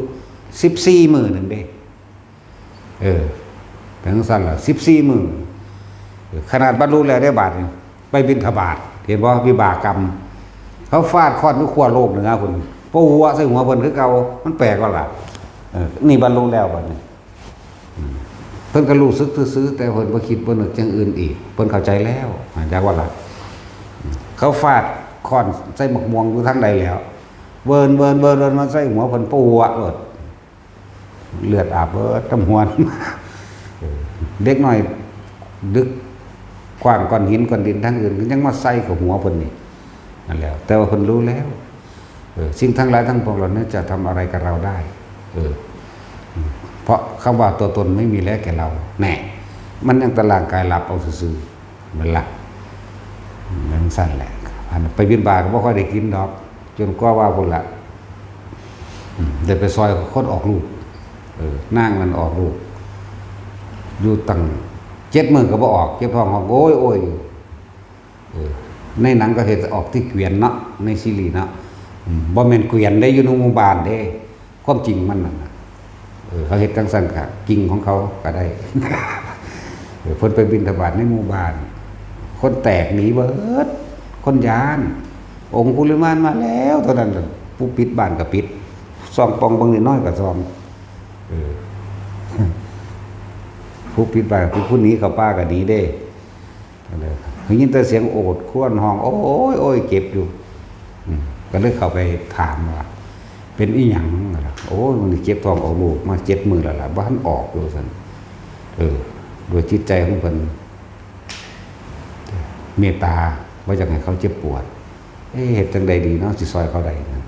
สิบสี่มื้อนั่นเด้ เออ เป็นจั่งซั่นล่ะ สิบสี่มื้อ เออ ขนาดบรรลุแล้วได้บาดนี่ ไปบิณฑบาต เห็นบ่ วิบากกรรม เขาฟาดค้อนอยู่ขั้วโลกเหนือพุ้น โป้หัวใส่หัวเพิ่นคือเก่า มันแปลกบ่ล่ะ เออ นี่บรรลุแล้วบัดนี้ อืม เพิ่นก็รู้สึกซื่อๆ แต่เพิ่นบ่คิดบ่นึกอย่างอื่นอีก เพิ่นเข้าใจแล้ว จักว่าล่ะ อืม เขาฟาดค้อนใส่บักม่วงอยู่ทางใดแล้ว เวิน เวิน เวิน เวินมาใส่หัวเพิ่น โป้หัวโลด เลือดอาบเบิดตำหวน เออ เด็กน้อยดึกขว้างก้อนหินก้อนดินทางอื่น ก็ยังมาใส่เข้าหัวเพิ่นนี่ นั่นแหละ แต่ว่าเพิ่นรู้แล้ว เออ สิ่งทั้งหลายทั้งปวงเหล่านี้จะทำอะไรกับเราได้ เออ เพราะคำว่าตัวตนไม่มีแล้วแก่เรา แน่ มันยังแต่ร่างกายหลับเอาซื่อๆ นั่นล่ะ อืม จั่งซั้นแหละ อันไปบิณฑบาตก็บ่ค่อยได้กินดอก จนกว่าว่าพุ้นล่ะ อืม ได้ไปซอยคนออกลูก เออ นางนั่นออกลูก อยู่ตั้งเจ็ดมื้อก็บ่ออก เจ็บท้องฮ้องโอยโอยอยู่ เออ ในหนังก็เฮ็ดออกที่เกวียนเนาะ ในซีรีส์เนาะ อืม บ่แม่นเกวียนเด้ อยู่ในหมู่บ้านเด้ ความจริงมันนั่นน่ะ เออ เขาเฮ็ดจั่งซั้นกะจริงของเขาก็ได้ เออ เพิ่นไปบิณฑบาตในหมู่บ้าน คนแตกหนีเบิด คนย้าน องคุลิมานมาแล้ว เท่านั้นน่ะ ผู้ปิดบ้านก็ปิด ส่องป่องเบิ่งน้อยๆก็ส่อง เออ ผู้ปิดบ้านก็ปิด ผู้หนีเข้าป่าก็หนีเด้ ได้ยินแต่เสียงโอดครวญฮ้อง โอ้ย โอ้ย เจ็บอยู่ อืม ก็เลยเข้าไปถามว่า เป็นอีหยังล่ะ โอ้ย มันเจ็บท้องออกลูกมาเจ็ดมื้อแล้วล่ะ บ่ทันออกอยู่ ซั่น เออ ด้วยจิตใจของเพิ่น เมตตา บ่อยากให้เขาเจ็บปวด เอ๊ะ เฮ็ดจั่งใดดีเนาะ สิซอยเขาได้นะ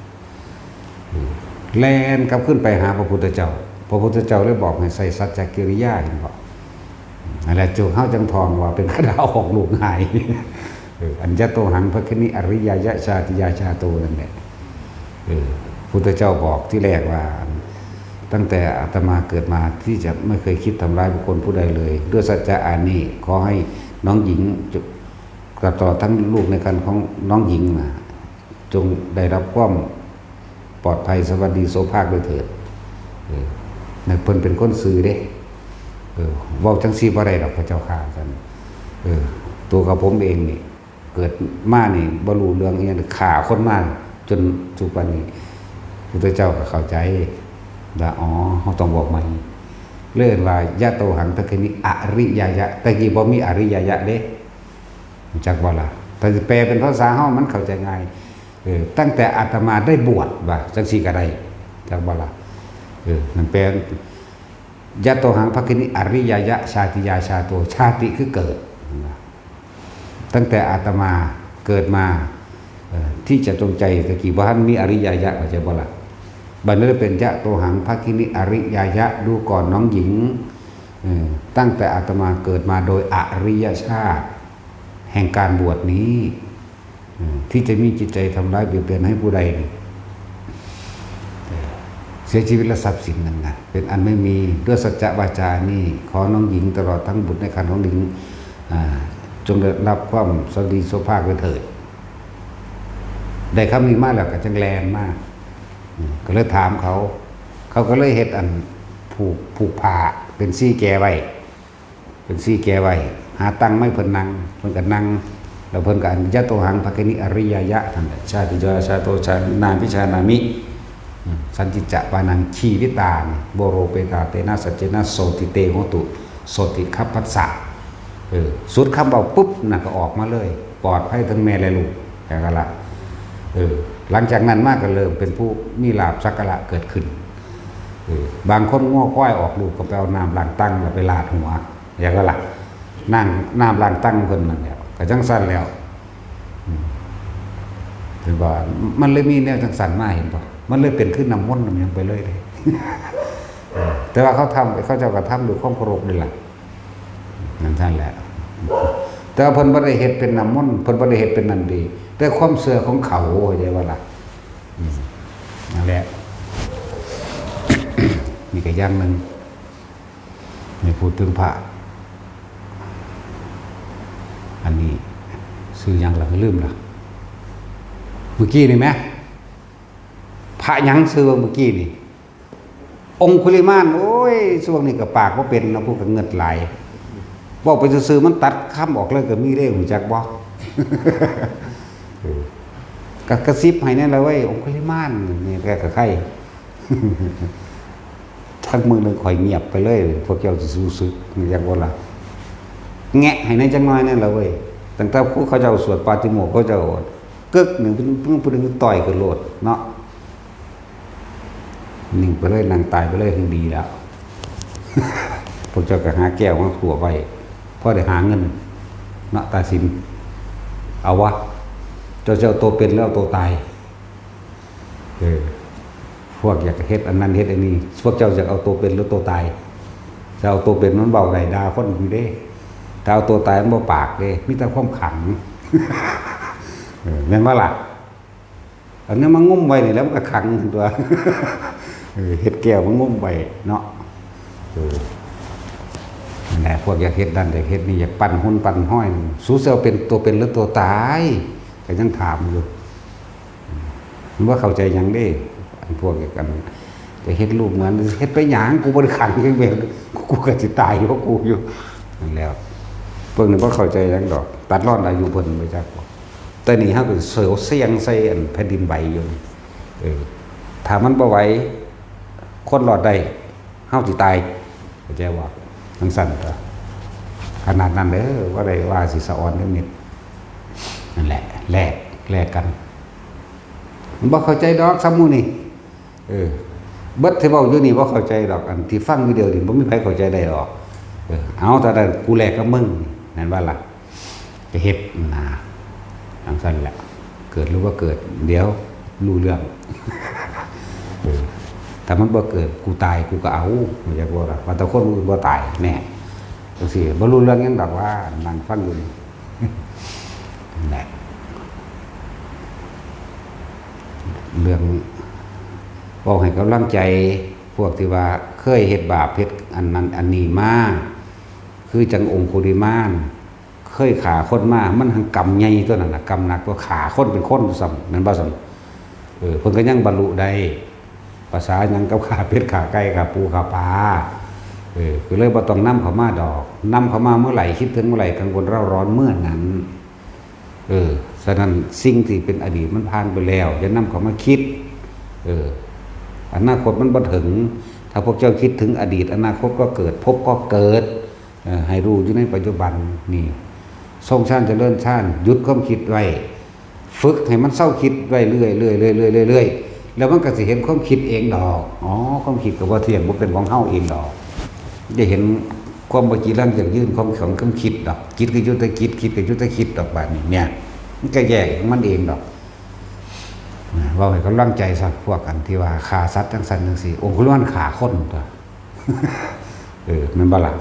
อืม แล่นกลับขึ้นไปหาพระพุทธเจ้า พระพุทธเจ้าเลยบอกให้ใส่สัจจกิริยา เห็นบ่ นั่นแหละ จุเฮาจั่งท่องว่าเป็นคาถาออกลูกง่าย เออ อัญญะโตหัง ภัคคินิ อริยายะ ชาติยาชาโต นั่นแหละ เออ พุทธเจ้าบอกที่แรกว่า ตั้งแต่อาตมาเกิดมาที่จะไม่เคยคิดทำร้ายบุคคลผู้ใดเลย ด้วยสัจจะอันนี้ ขอให้น้องหญิง ตลอดทั้งลูกในครรภ์ของน้องหญิงนะ จงได้รับความปลอดภัยสวัสดีโสภาคด้วยเถิด เออ นั่นเพิ่นเป็นคนซื่อเด้ เออ เว้าจั่งซี้บ่ได้ดอกพระเจ้าข้า ซั่น เออ ตัวกับผมเองนี่ เกิดมานี่บ่รู้เรื่องอิหยัง ฆ่าคนมาจนทุกวันนี้ พุทธเจ้าก็เข้าใจว่า อ๋อ เฮาต้องบอกใหม่ เลยเอิ้นว่า ยะโตหัง ภัคคินิ อริยายะ แต่กี้บ่มีอริยายะเด้ รู้จักบ่ล่ะ ถ้าสิแปลเป็นภาษาเฮามันเข้าใจง่าย เออ ตั้งแต่อาตมาได้บวช ว่าจั่งซี้ก็ได้ จักบ่ล่ะ เออ มันแปล ยะโตหัง ภัคคินิ อริยายะ ชาติยาชาโต ชาติคือเกิด ตั้งแต่อาตมาเกิดมา เอ่อ ที่จะจงใจ ตะกี้บ่ทันมีอริยายะ เข้าใจบ่ล่ะ บัดนี้เป็น ยะโตหัง ภัคคินิ อริยายะ ดูก่อนน้องหญิง เอ่อ ตั้งแต่อาตมาเกิดมาโดยอริยชาติ แห่งการบวชนี้ เอ่อ ที่จะมีจิตใจทำร้ายเบียดเบียนให้ผู้ใดนี่ เอ่อ เสียชีวิตและทรัพย์สินนั้นนะ เป็นอันไม่มี ด้วยสัจจะวาจานี้ ขอน้องหญิงตลอดทั้งบุตรในครรภ์ของหญิง อ่า จงได้รับความสวัสดีโสภาคด้วยเถิด ได้คำนี้มาแล้วก็จั่งแล่นมา อืม ก็เลยถามเขา เขาก็เลยเฮ็ดอันผูก ผูกผ้าเป็นซี่แกไว้ เป็นซี่แกไว้ หาตังไม้เพิ่นนั่ง เพิ่นก็นั่ง แล้วเพิ่นก็อัญญะโตหัง ภัคคินิ อริยายะ นั่นแหละ ชาติยาชาโต ชานามิ ชานามิ อืม สันติจะปานัง ชีวิตานิ โวโรเปตา เตนะสัจเจนะ โสติเต โหตุ โสติขัพพัสสะ เออ สุดคำเว้าปุ๊บ นั่นก็ออกมาเลย ปลอดภัยทั้งแม่และลูก แล้วก็ละ เออ หลังจากนั้นมาก็เริ่มเป็นผู้มีลาภสักการะเกิดขึ้น เออ บางคนงัวควายออกลูกก็ไปเอาน้ำล้างตังแล้วไปลาดหัว แล้วก็ละ นั่งน้ำล้างตังเพิ่นนั่นแหละ ก็จั่งซั่นแล้ว อืม ถือว่ามันเลยมีแนวจั่งซั่นมา เห็นบ่ มันเลยเป็นคือน้ำมนต์น้ำหยังไปเลยเด้ เออ แต่ว่าเขาทำ เขาเจ้าก็ทำด้วยความเคารพนี่ล่ะ นั่นซั่นแหละ แต่ว่าเพิ่นบ่ได้เฮ็ดเป็นน้ำมนต์ เพิ่นบ่ได้เฮ็ดเป็นนั่นดี แต่ความเชื่อของเขา เข้าใจบ่ล่ะ อืม นั่นแหละ นี่ก็อย่างหนึ่ง นี่พูดถึงพระ อันนี้ชื่อหยังล่ะ ลืมล่ะ เมื่อกี้นี่แหม พระหยังชื่อว่าเมื่อกี้นี่ องคุลิมาน โอ้ย ช่วงนี้ก็ปากบ่เป็นเนาะ พูดก็เงิดหลาย เว้าไปซื่อๆ มันตัดคำออกเลยก็มีเด้ รู้จักบ่ เออ ก็กระซิบให้แน่ละเว้ย องคุลิมาน นี่แกก็ใคร ทักมื้อหนึ่งข่อยเงียบไปเลย พวกเจ้าสิรู้สึก รู้จักบ่ล่ะ แงะให้แน่จักหน่อยแน่ละเว้ย ตั้งแต่ผู้เขาเจ้าสวดปาติโมกข์ เขาเจ้ากึกหนึ่ง เพิ่น เพิ่น เพิ่นต่อยขึ้นโลดเนาะ นิ่งไปเลย นั่งตายไปเลย ยังดีแล้ว พวกเจ้าก็หาแก้วมาขวบไว้ พอได้หาเงิน เนาะ ตาสิน เอาวะ เจ้าสิเอาตัวเป็นหรือเอาตัวตาย เออ พวกอยากเฮ็ดอันนั้นเฮ็ดอันนี้ พวกเจ้าอยากเอาตัวเป็นหรือตัวตาย แต่เอาตัวเป็นมันเว้าได้ด่าคนอยู่เด้ แต่เอาตัวตายมันบ่ปากเด้ มีแต่ความขัง เออ แม่นบ่ล่ะ อันนี้มางุ้มไว้นี่แหล้วมันก็ขังตัว เออ เฮ็ดแก้วมางุ้มไว้เนาะ เออ นั่นแหละ พวกอยากเฮ็ดนั่นอยากเฮ็ดนี่ อยากปั้นหุ่นปั้นห้อย สูเซลเป็นตัวเป็นหรือตัวตาย ก็ยังถามอยู่ มันบ่เข้าใจหยังเด้ อันพวกกัน จะเฮ็ดรูปเหมือน เฮ็ดไปหยัง กูบ่ได้ขังจังเว้ย กูก็สิตายอยู่ของกูอยู่ นั่นแหล้ว เพิ่นนี่บ่เข้าใจหยังดอก ตัดรอนอายุเพิ่นไปจักบ่ แต่นี่เฮาก็เสียวเสี่ยงใส่อันแผ่นดินไหวอยู่ เออ ถ้ามันบ่ไหว คนรอดได้ เฮาสิตาย เข้าใจบ่ จังซั่นตั๊ว ขนาดนั้นเด้อ บ่ได้ว่าสิสะออนจักนิด นั่นแหละ แลก แลกกัน มันบ่เข้าใจดอก ซ้ำหมู่นี่ เออ เบิดที่เว้าอยู่นี่บ่เข้าใจดอก อันที่ฟังอยู่เดียวนี่บ่มีไผเข้าใจได้ดอก เออ เอา แต่นั้นกูแลกกับมึง แม่นบ่ล่ะ จะเฮ็ดนะ จังซั่นแหละ เกิดหรือบ่เกิด เดี๋ยวรู้เรื่อง เออ ถ้ามันบ่เกิด กูตาย กูก็เอา เข้าใจบ่ล่ะ ว่าแต่คนอื่นบ่ตาย แน่ จังซี่ บ่รู้เรื่องหยังดอกว่า นั่งฟังอยู่นี่ นั่นแหละ เรื่อง เว้าให้กำลังใจ พวกที่ว่าเคยเฮ็ดบาป เฮ็ดอันนั้นอันนี้มา คือจั่งองคุลิมาน เคยฆ่าคนมา มันหั้นกรรมใหญ่ตั๊วนั้นน่ะ กรรมหนักกว่าฆ่าคนเป็นคนซ้ำ แม่นบ่ซ้ำ เออ เพิ่นก็ยังบรรลุได้ ภาษาหยังกับฆ่าเป็ดฆ่าไก่ฆ่าปูฆ่าปลา เออ ก็เลยบ่ต้องนำเข้ามาดอก นำเข้ามาเมื่อไหร่ คิดถึงเมื่อไหร่ กังวลเร่าร้อนเมื่อนั้น เออ ฉะนั้นสิ่งที่เป็นอดีตมันผ่านไปแล้ว อย่านำเข้ามาคิด เออ อนาคตมันบ่ถึง ถ้าพวกเจ้าคิดถึงอดีต อนาคตก็เกิด ภพก็เกิด เออ ให้รู้อยู่ในปัจจุบันนี่ ทรงฌานเจริญฌาน หยุดความคิดไว้ ฝึกให้มันเซาคิดไว้เรื่อยๆ เรื่อยๆ เรื่อยๆ เรื่อยๆ แล้วมันก็สิเห็นความคิดเองดอก อ๋อ ความคิดก็บ่เที่ยง บ่เป็นของเฮาเองดอก จะเห็นความบ่จีรังยั่งยืนของ ของความคิดดอก จิตก็อยู่แต่จิต คิดก็อยู่แต่คิดดอก บาดนี้เนี่ย มันก็แยกของมันเองดอก เว้าให้กำลังใจซะ พวกอันที่ว่าฆ่าสัตว์จังซั่นจังซี่ องคุลิมานฆ่าคนตั๊ว เออ แม่นบ่ล่ะ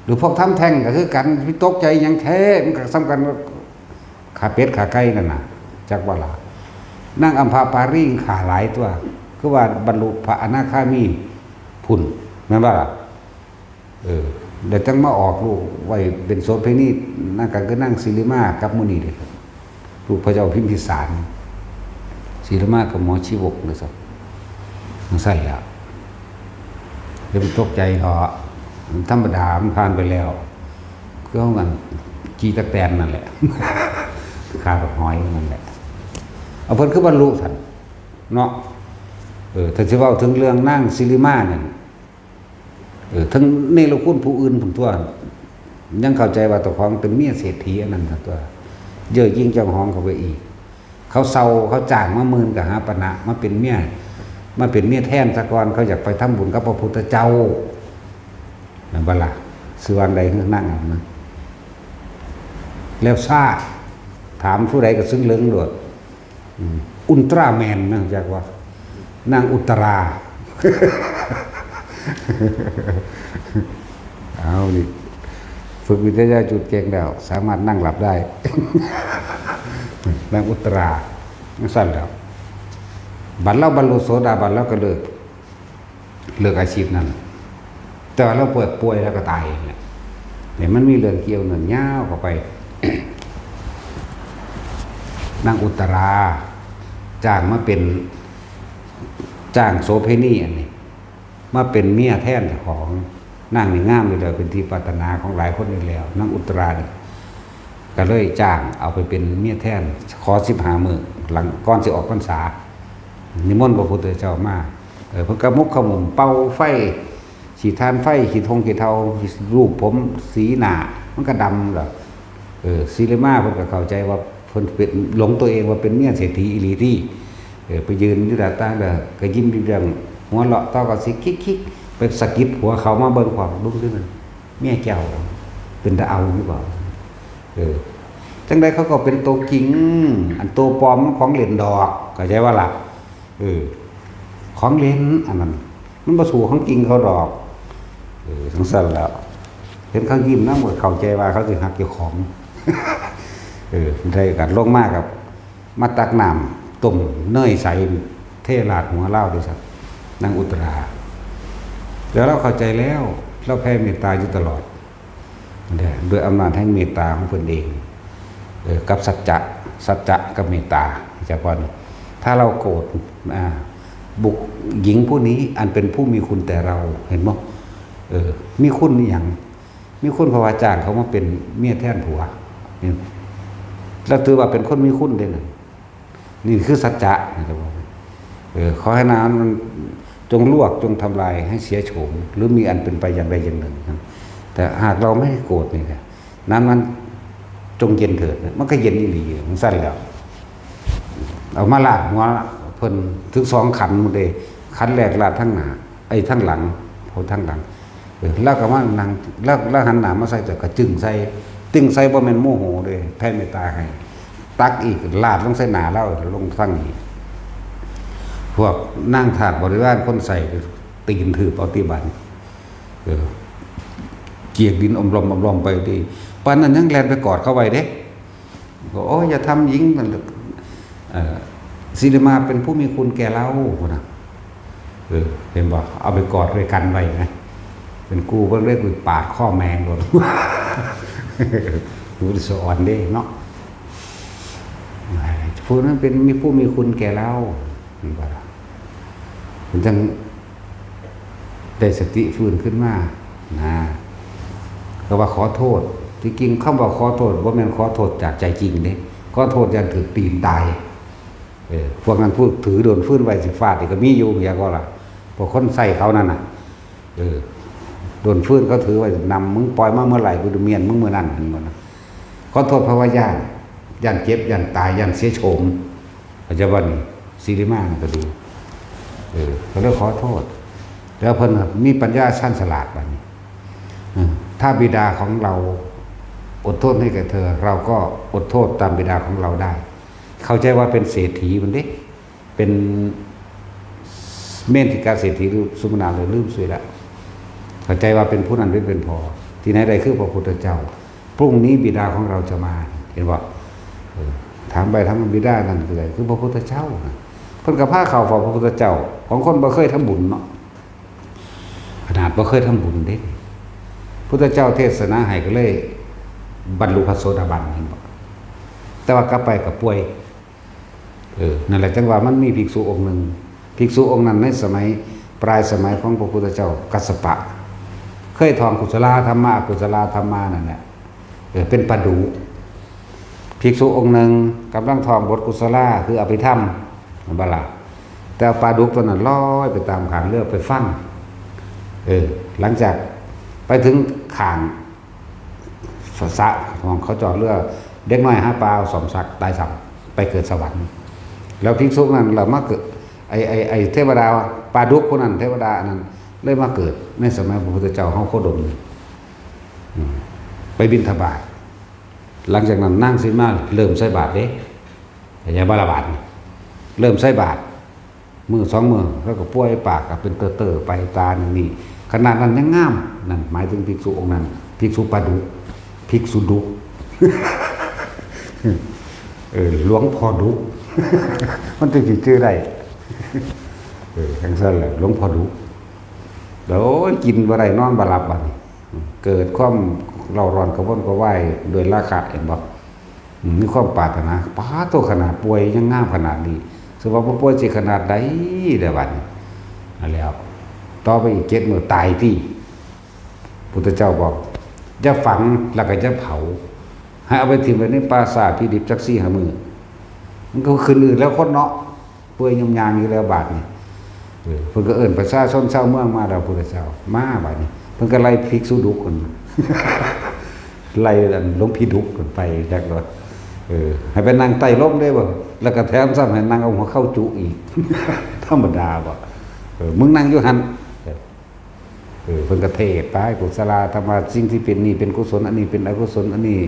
หรือพวกทำแท้งก็คือกัน สิตกใจหยังแท้ มันก็ส่ำกันว่าฆ่าเป็ดฆ่าไก่นั่นน่ะ จักว่าล่ะ นางอัมพาปารีฆ่าหลายตั๊ว คือว่าบรรลุพระอนาคามีพุ้น แม่นบ่ล่ะ เออ แล้วจั่งมาออกลูกไว้เป็นโสเภณี นั่นก็คือนางสิริมากับหมู่นี้เด้ ลูกพระเจ้าพิมพิสาร สิริมากับหมอชีวกนะซับ จังซั่นแหละ อย่าไปตกใจเถาะ มันธรรมดา มันผ่านไปแล้ว คือเฮากัน ขี่ตั๊กแตนนั่นแหละ ฆ่าบักหอยนั่นแหละ เอา เพิ่นคือบรรลุซั่นเนาะ เออ ถ้าสิเว้าถึงเรื่องนางสิริมานั่น เออ ทั้งเนรคุณผู้อื่นพุ้นตั๊ว ยังเข้าใจว่าเจ้าของเป็นเมียเศรษฐีอันนั้นตั๊ว เย่อหยิ่งจองหองเข้าไปอีก เขาเซา เขาจ้างมาหมื่นกหาปณะ มาเป็นเมีย มาเป็นเมียแทนซะก่อน เขาอยากไปทำบุญกับพระพุทธเจ้า แม่นบ่ล่ะ ชื่อว่าอันใด นางอันนั้น แล้วซ่า ถามผู้ใดก็ซึ่งเหลิงโลด อืม อุลตร้าแมนนะ จักว่า นางอุตรา เอานี่ ฝึกวิทยาจุดเก่งแล้ว สามารถนั่งหลับได้ นางอุตรา จังซั่นแล้ว บัดลาวบรรลุโสดาบัน ลาวก็เลิก เลิกอาชีพนั้น แต่ว่าลาวป่วย ป่วยแล้วก็ตายเนี่ย เนี่ยมันมีเรื่องเกี่ยวเนื่องยาวเข้าไป นางอุตรา จ้างมาเป็น จ้างโสเภณีอันนี้ มาเป็นเมียแทนเจ้าของ นางนี่งามอยู่แล้ว เป็นที่ปรารถนาของหลายคนอยู่แล้ว นางอุตรานี่ ก็เลยจ้างเอาไปเป็นเมียแทน ขอสิบห้ามื้อ หลัง ก่อนสิออกพรรษา นิมนต์พระพุทธเจ้ามา เออ เพิ่นก็หมกขมุ้ม เป่าไฟ ขี้ถ่านไฟ ขี้ทงขี้เถ้า ลูบผม สีหน้า มันก็ดำแล้ว เออ สิริมาเพิ่นก็เข้าใจว่าเพิ่นเป็น หลงตัวเองว่าเป็นเมียเศรษฐีอีหลีติ เออ ไปยืนอยู่หน้าต่างเด้อ ก็ยิ้มอยู่เรื่อง หัวเราะต่อก็สิคิกๆ ไปสะกิดผัวเขามาเบิ่งพร้อม เบิ่งดูนั่น เมียเจ้า เป็นตาเอาอยู่บ่ เออ จั่งใดเขาก็เป็นตัวจริง อันตัวปลอมมันของเล่นดอก เข้าใจบ่ล่ะ เออ ของเล่นอันนั้น มันบ่สู้ของจริงเขาดอก เออจังซั่นแล้ว เห็นเขายิ้มนำก็เข้าใจว่าเขาสิฮักเจ้าของ เออได้กันลงมากับ มาตักน้ำต้มเนยใส เทราดหัวลาวเด้ซั่น นางอุตรา แล้วลาวเข้าใจแล้ว ลาวแผ่เมตตาอยู่ตลอด เนี่ย ด้วยอำนาจแห่งเมตตาของเพิ่นเอง เออ กับสัจจะ สัจจะกับเมตตา เฉพาะนี่ ถ้าเราโกรธ อ่า บุค หญิงผู้นี้อันเป็นผู้มีคุณแต่เรา เห็นบ่ เออ มีคุณอีหยัง มีคุณเพราะว่าจ้างเขามาเป็นเมียแทนผัว นี่ แล้วถือว่าเป็นคนมีคุณเด้นั่น นี่คือสัจจะ เออ ขอให้น้ำมันจงลวก จงทำลายให้เสียโฉม หรือมีอันเป็นไปอย่างใดอย่างหนึ่งนะ แต่หากเราไม่โกรธนี่นะ น้ำนั้นจงเย็นเถิดนะ มันก็เย็นอีหลี จังซั่นแล้ว เอามาลาดหัวเพิ่นถึงสองขันหมดเลย ขันแรกลาดทั้งหน้า ไอ้ทั้งหลัง เอาทั้งหลัง เออ แล้วก็มานั่ง แล้ว แล้วหันหน้ามาใส่ แต่ก็จึ้งใส่ จึ้งใส่บ่แม่นโมโหเด้ แผ่เมตตาให้ ตักอีก ลาดลงใส่หน้าลาว ลงทั้งนี้ พวกนางทาสบริวารคนใส่ ตีนถืบเอาติบัด เออ เจียกดินอมลอมอมลอมไปติ ปานนั้นยังแล่นไปกอดเขาไว้เด้ ก็ "โอ้ย อย่าทำหญิง" มัน เอ่อ "สิริมาเป็นผู้มีคุณแก่เรา" พุ้นนะ เออ เห็นบ่ เอาไปกอดด้วยกันไว้นะ เป็นกูเพิ่นเลย กูปาดคอแม่งโลด กูสะอ่อนเด้เนาะ ผู้นั้นเป็นมีผู้มีคุณแก่เรา เห็นบ่ล่ะ มันจังได้สติฟื้นขึ้นมา นะ ก็ว่าขอโทษ ที่จริงคำว่าขอโทษบ่แม่นขอโทษจากใจจริงเด้ ขอโทษย่านถืกตีนตาย เออ พวกนั้นพวกถือโดนฟืนไว้สิฟาดนี่ก็มีอยู่ อย่างก็ล่ะ พวกคนใส่เขานั่นน่ะ เออ โดนฟืนเขาถือไว้นำ "มึงปล่อยมาเมื่อไหร่ กูจะเมียนมึงเมื่อนั้น" เห็นบ่นะ ขอโทษเพราะว่าย่าน ย่านเจ็บ ย่านตาย ย่านเสียโฉม เข้าใจบ่นี่ สิริมานั่นก็ดี เออ ก็เลยขอโทษ แล้วเพิ่นมีปัญญาชาญฉลาดบัดนี้ เออ ถ้าบิดาของเราอดโทษให้แก่เธอ เราก็อดโทษตามบิดาของเราได้ เข้าใจว่าเป็นเศรษฐีมันเด้ เป็นเมนทิกาเศรษฐีหรือสุมนาเลย ลืมชื่อละ เข้าใจว่าเป็นผู้นั้นหรือเป็นพอ ที่ไหนได้คือพระพุทธเจ้า พรุ่งนี้บิดาของเราจะมา เห็นบ่ เออ ถามไปถามมา บิดานั่นคือใด คือพระพุทธเจ้านะ เพิ่นก็พาเข้าเฝ้าพระพุทธเจ้า ของคนบ่เคยทำบุญเนาะ ขนาดบ่เคยทำบุญเด้ พุทธเจ้าเทศนาให้ก็เลยบรรลุพระโสดาบัน เห็นบ่ แต่ว่ากลับไปก็ป่วย เออ นั่นแหละจังว่ามันมีภิกษุองค์หนึ่ง ภิกษุองค์นั้นในสมัยปลายสมัยของพระพุทธเจ้ากัสสปะ เคยท่องกุศลธรรมะ อกุศลธรรมะนั่นแหละ เออ เป็นปาดุ ภิกษุองค์หนึ่งกำลังท่องบทกุศลา คืออภิธรรม เห็นบ่ล่ะ แต่ปาดุกตัวนั้นลอยไปตามข้างเรือไปฟัง เออ หลังจากไปถึงข้างสระของเขาจอดเรือ เด็กน้อยหาปลาเอาสอมสักตายซ้ำ ไปเกิดสวรรค์ แล้วภิกษุนั้นเรามาเกิด ไอ้ ไอ้ ไอ้เทวดาปาดุกคนนั้น เทวดาอันนั้นเลยมาเกิดในสมัยพระพุทธเจ้าเฮาโคดมนี่ อืม ไปบิณฑบาต หลังจากนั้นนางสิมาเริ่มใส่บาตรเด้ พญาบาลบาตรนี่ เริ่มใส่บาตร มื้อสองมื้อแล้วก็ป่วยปากก็เป็นเตอๆไป ตานี่นี่ ขนาดนั้นยังงาม นั่นหมายถึงภิกษุองค์นั้น ภิกษุปาดุ ภิกษุดุ เออ หลวงพ่อดุ มันจังสิชื่อได้ เออ จังซั่นแหละ หลวงพ่อดุ แล้ว โอ้ย กินบ่ได้ นอนบ่หลับบัดนี้ เกิดความเร่าร้อนกระวนกระวายด้วยราคะ เห็นบ่ อืม มีความปรารถนา ปาดโท ขนาดป่วยยังงามขนาดนี้ สิว่าบ่ป่วยสิขนาดใดเด้อบัดนี้ นั่นแล้ว ต่อไปอีกเจ็ดมื้อตายติ พุทธเจ้าบอก อย่าฝังแล้วก็อย่าเผา ให้เอาไปถิ่มไว้ในป่าช้าที่ดิบจักสี่ห้ามื้อ มันก็ขึ้นอืดแล้วคนเนาะ เปื่อยยมยางอยู่แล้วบาดนี้ เออ เพิ่นก็เอิ้นประชาชนชาวเมืองมาแล้ว พุทธเจ้า มาบาดนี้ เพิ่นก็ไล่ภิกษุดุกคน ไล่อันหลวงพี่ดุกคนไปจักรถ เออ ให้ไปนั่งใต้ร่มได้บ่ แล้วก็แถมซ้ำให้นั่งเอาหัวเข่าจุอีก ธรรมดาบ่ เออ มึงนั่งอยู่หั่น เออ เพิ่นก็เทศน์ไป กุศลธรรมะ สิ่งที่เป็นนี่เป็นกุศล อันนี้เป็นอกุศล อันนี้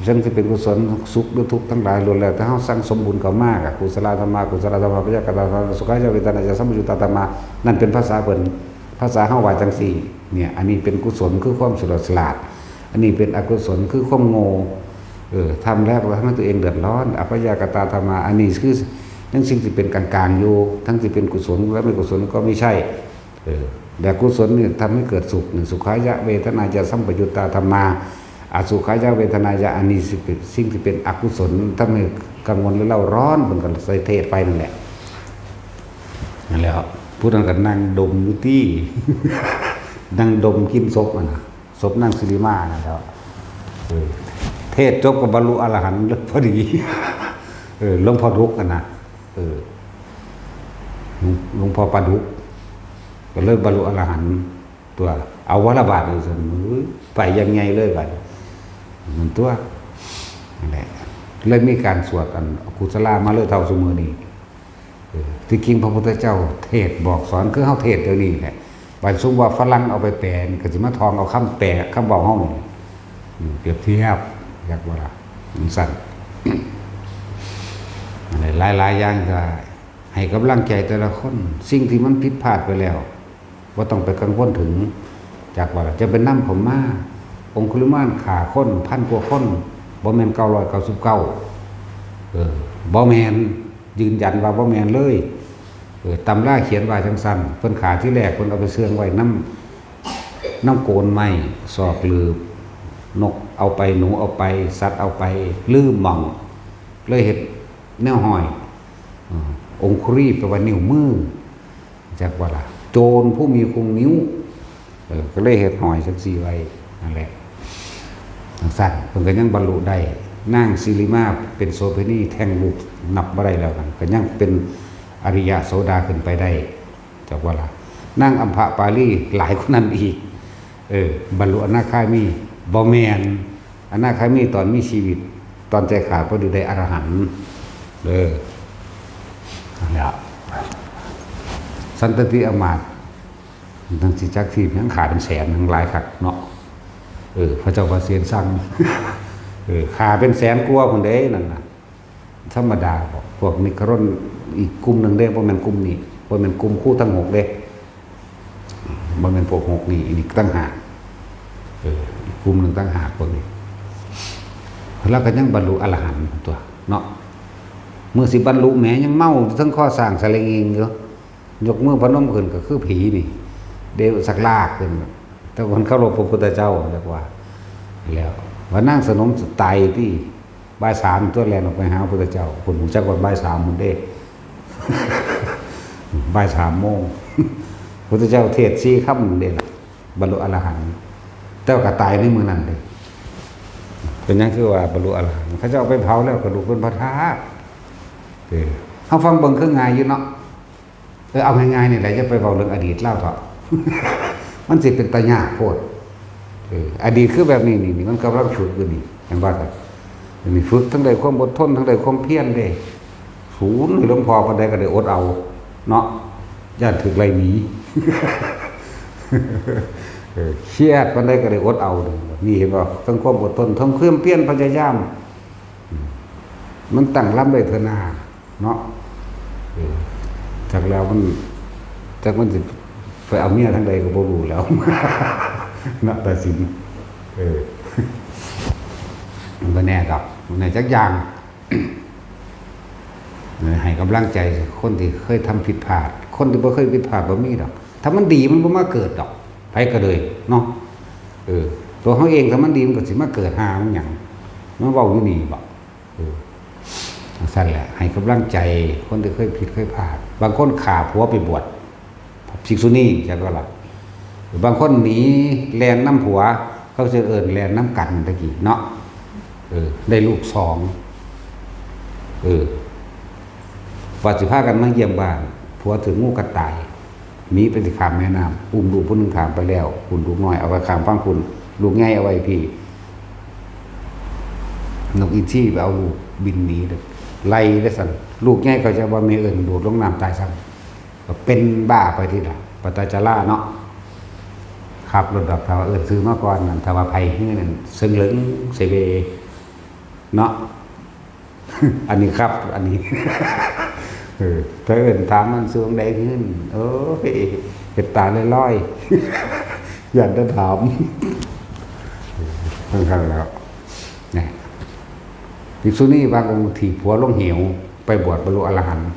สิ่งที่เป็นกุศล สุขหรือทุกข์ทั้งหลายล้วนแล้วแต่เฮาสั่งสมบุญเข้ามา ก็กุศลธรรมะ กุศลธรรมะ ปยคตาธรรมะ สุขายะเวทนาจะสัมปยุตตาธรรมะ นั่นเป็นภาษาเพิ่น ภาษาเฮาว่าจังซี่ เนี่ย อันนี้เป็นกุศลคือความสลดสลาด อันนี้เป็นอกุศลคือความโง่ เออ ทำแล้วก็ทำให้ตัวเองเดือดร้อน อัพยากตาธรรมา อันนี้คือทั้งสิ่งที่เป็นกลางๆอยู่ ทั้งที่เป็นกุศลและไม่กุศลก็ไม่ใช่ เออ แต่กุศลเนี่ยทำให้เกิดสุข สุขายะเวทนายะสัมปยุตตาธรรมา อสุขายะเวทนายะ อันนี้สิ่งที่เป็นอกุศลทำให้กังวลและเร่าร้อน มันก็ใส่เทศไปนั่นแหละ นั่นแหละ ผู้นั้นก็นั่งดมอยู่ที่ นั่งดมกลิ่นศพอะนะ ศพนางสิริมานั่นแหล้ว เออ เทศน์จบก็บรรลุอรหันต์พอดี เออ หลวงพ่อดุกอะนะ เออ หลวง หลวงพ่อปาดุก ก็เลยบรรลุอรหันต์ตัว เอาวรบาทเลยซั่น เอ้ย ไปอย่างไงเลยบัดนี้ มันตัว นั่นแหละ เลยมีการสวดอันกุศลามาเลยเท่าซุมื้อนี้ เออ ที่จริงพระพุทธเจ้าเทศน์บอกสอนคือเฮาเทศน์เดี๋ยวนี้แหละ บัดซุมว่าฝรั่งเอาไปแปลนี่ก็สิมาทองเอาคำแปลคำเว้าเฮานี่ อืม เปรียบเทียบ อยากว่าล่ะ มันสั้น หลายๆอย่างก็ให้กำลังใจแต่ละคน สิ่งที่มันผิดพลาดไปแล้ว บ่ต้องไปกังวลถึง จักว่าล่ะ จะเป็นนำเข้ามา องคุลิมานฆ่าคนพันกว่าคน บ่แม่นเก้าร้อยเก้าสิบเก้า เออ บ่แม่น ยืนยันว่าบ่แม่นเลย เออ ตำราเขียนว่าจั่งซั้น เพิ่นฆ่าทีแรกเพิ่นเอาไปเชื่องไว้นำ นำโกนไม้ ซอกหลืบ นกเอาไป หนูเอาไป สัตว์เอาไป ลืมหม่อง เลยเฮ็ดแนวห้อย เออ องคุลีแปลว่านิ้วมือ จักว่าล่ะ โจรผู้มีคุงนิ้ว เออ ก็เลยเฮ็ดห้อยจั่งซี้ไว้ นั่นแหละ จั่งซั้น เพิ่นก็ยังบรรลุได้ นางสิริมาเป็นโสเภณีแท่งรูปนับบ่ได้แล้วนั่น ก็ยังเป็นอริยะโสดาขึ้นไปได้ จักว่าล่ะ นางอัมพปาลีหลายกว่านั้นอีก เออ บรรลุอนาคามี บ่แม่น อนาคามีตอนมีชีวิต ตอนใจขาดพอดีได้อรหันต์ เออ นั่นแหละ สันตติอำมาตย์ ทั้งสิจักทีมยังฆ่าเป็นแสนทั้งหลายคักเนาะ เออ พระเจ้าปเสนสั่ง เออ ฆ่าเป็นแสนกว่าพุ้นเด้นั่นน่ะ ธรรมดาบ่ พวกนิครนอีกกลุ่มหนึ่งเด้ บ่แม่นกลุ่มนี้ บ่แม่นกลุ่มครูทั้งหกเด้ บ่แม่นพวกหกนี่ อีกต่างหาก เออ อีกกลุ่มหนึ่งต่างหากพวกนี้ แล้วก็ยังบรรลุอรหันต์ตัวเนาะ มื้อสิบรรลุแหมยังเมาอยู่เทิงคอสร้างสะเลงเองอยู่ ยกมือพนมขึ้นก็คือผีนี่ เดวสักลากขึ้น แต่คนเคารพพระพุทธเจ้าเรียกว่า แล้ว ว่านางสนมตายที่บ่ายสามตัวแลนออกไปหาพระพุทธเจ้า คนหูจักว่าบ่ายสามพุ้นเด้ บ่ายสามโมง พุทธเจ้าเทศน์สี่คำเด้ล่ะ บรรลุอรหันต์ แต่ว่าก็ตายในมื้อนั้นเด้ เป็นหยังคือว่าบรรลุอรหันต์ เขาเจ้าเอาไปเผาแล้วกระดูกเป็นพระธาตุ เออ เฮาฟังเบิ่งคือง่ายอยู่เนาะ เออ เอาง่ายๆนี่แหละ อย่าไปเว้าเรื่องอดีตลาวเถาะ มันสิเป็นตายากโพด เออ อดีตคือแบบนี้ นี่ นี่ มันกำลังฝึกอยู่นี่ เห็นบ่ครับ อันนี้ฝึกทั้งได้ความอดทน ทั้งได้ความเพียรเด้ สูนให้หลวงพ่อปานใดก็ได้อดเอา เนาะ ย้านถูกไล่หนี เออ เครียดปานใดก็ได้อดเอา นี่เห็นบ่ ทั้งความอดทน ทั้งความเพียรพยายาม อืม มันตั้งลำได้เทื่อหน้า เนาะ เออ จักแล้วมัน จักมันสิไปเอาเมียทางใดก็บ่รู้แล้ว เนาะ ตัดสิน เออ มันบ่แน่ดอก มันแน่จักอย่าง ให้กำลังใจคนที่เคยทำผิดพลาด คนที่บ่เคยผิดพลาดบ่มีดอก ถ้ามันดีมันบ่มาเกิดดอก ไผก็เลย เนาะ เออ ตัวเขาเองถ้ามันดีมันก็สิมาเกิดหามันหยัง มันเว้าอยู่นี่บ่ เออ จั่งซั้นแหละ ให้กำลังใจคนที่เคยผิดเคยพลาด บางคนฆ่าผัวไปบวช ภิกษุณี จักว่าล่ะ บางคนหนีแล่นนำผัว เขาจะเอิ้นแล่นนำกันตะกี้เนาะ เออ ได้ลูกสอง เออ ว่าสิพากันมาเยี่ยมบ้าน ผัวถูกงูกัดตาย หนีไปสิข้ามแม่น้ำ อุ้มลูกผู้หนึ่งข้ามไปแล้ว อุ้มลูกน้อยเอาไว้ข้ามฝั่งพุ้น ลูกใหญ่เอาไว้พี้ นกอินทรีไปเอาลูกบินหนีเลย ไล่ได้สั่น ลูกใหญ่เขาจะว่าแม่เอิ้นโดดลงน้ำตายซ้ำ ก็เป็นบ้าไปทีละ ปตจาราเนาะ ขับรถดอก ถ้าว่าเอิ้นชื่อมาก่อนนั่น ถ้าว่าไผหื้อนั่น เซิงเหลิงเซเว เนาะ อันนี้ครับ อันนี้ เออ ถ้าเอิ้นถามมันชื่อใดหื้อ โอ้ย เฮ็ดตาลอยๆ ย่านแต่ถาม ทั้งคันแล้ว เนี่ย ภิกษุณีบางองค์ถีบผัวลงเหว ไปบวชบรรลุอรหันต์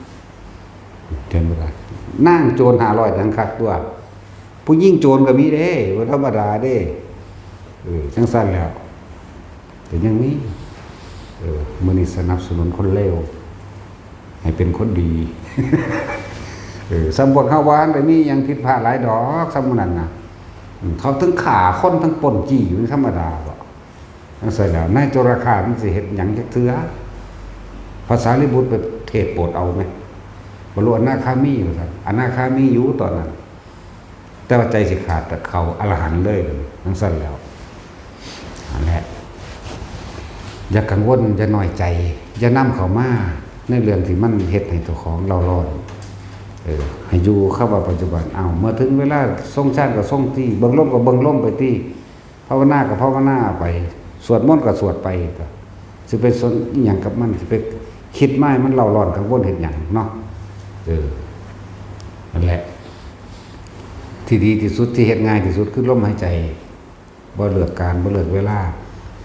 เห็นบ่ล่ะ นางโจรห้าร้อยทั้งคักตัว ผู้หญิงโจรก็มีเด้ บ่ธรรมดาเด้ เออ จังซั่นแล้ว แต่ยังมี เออ มื้อนี้สนับสนุนคนเลว ให้เป็นคนดี เออ สำพวกเฮาบ่ทันได้มีหยังผิดพลาดหลายดอก สำหรับนั้นน่ะ อืม เขาทั้งฆ่าคนทั้งปล้นจี้อยู่ ธรรมดาบ่ จังซั่นแล้ว นายโจรฆาตมันสิเฮ็ดหยังจักเทื่อ พระสารีบุตรไปเทศน์โปรดเอาแหม บรรลุอนาคามีว่าซั่น อนาคามีอยู่ตอนนั้น แต่ว่าใจสิขาดแต่เข้าอรหันต์เลย จังซั่นแล้ว นั่นแหละ อย่ากังวล อย่าน้อยใจ อย่านำเข้ามาในเรื่องที่มันเฮ็ดให้เจ้าของเร่าร้อน เออ ให้อยู่กับว่าปัจจุบัน อ้าว เมื่อถึงเวลาทรงฌานก็ทรงตี้ เบิ่งลมก็เบิ่งลมไปตี้ ภาวนาก็ภาวนาไป สวดมนต์ก็สวดไป สิไปสนอิหยังกับมัน สิไปคิดมาให้มันเร่าร้อนกังวลเฮ็ดหยังเนาะ เออ นั่นแหละ ที่ดีที่สุด ที่เฮ็ดง่ายที่สุดคือลมหายใจ บ่เลือกการ บ่เลือกเวลา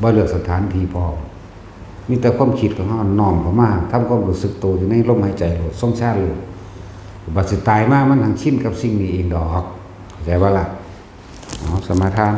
บ่เลือกสถานที่พร้อม มีแต่ความคิดของเฮาน้อมเข้ามา ทำความรู้สึกตัวอยู่ในลมหายใจโลด ทรงฌานโลด บัดสิตายมามันหังชินกับสิ่งนี้เองดอก เข้าใจบ่ล่ะ เอา สมาทาน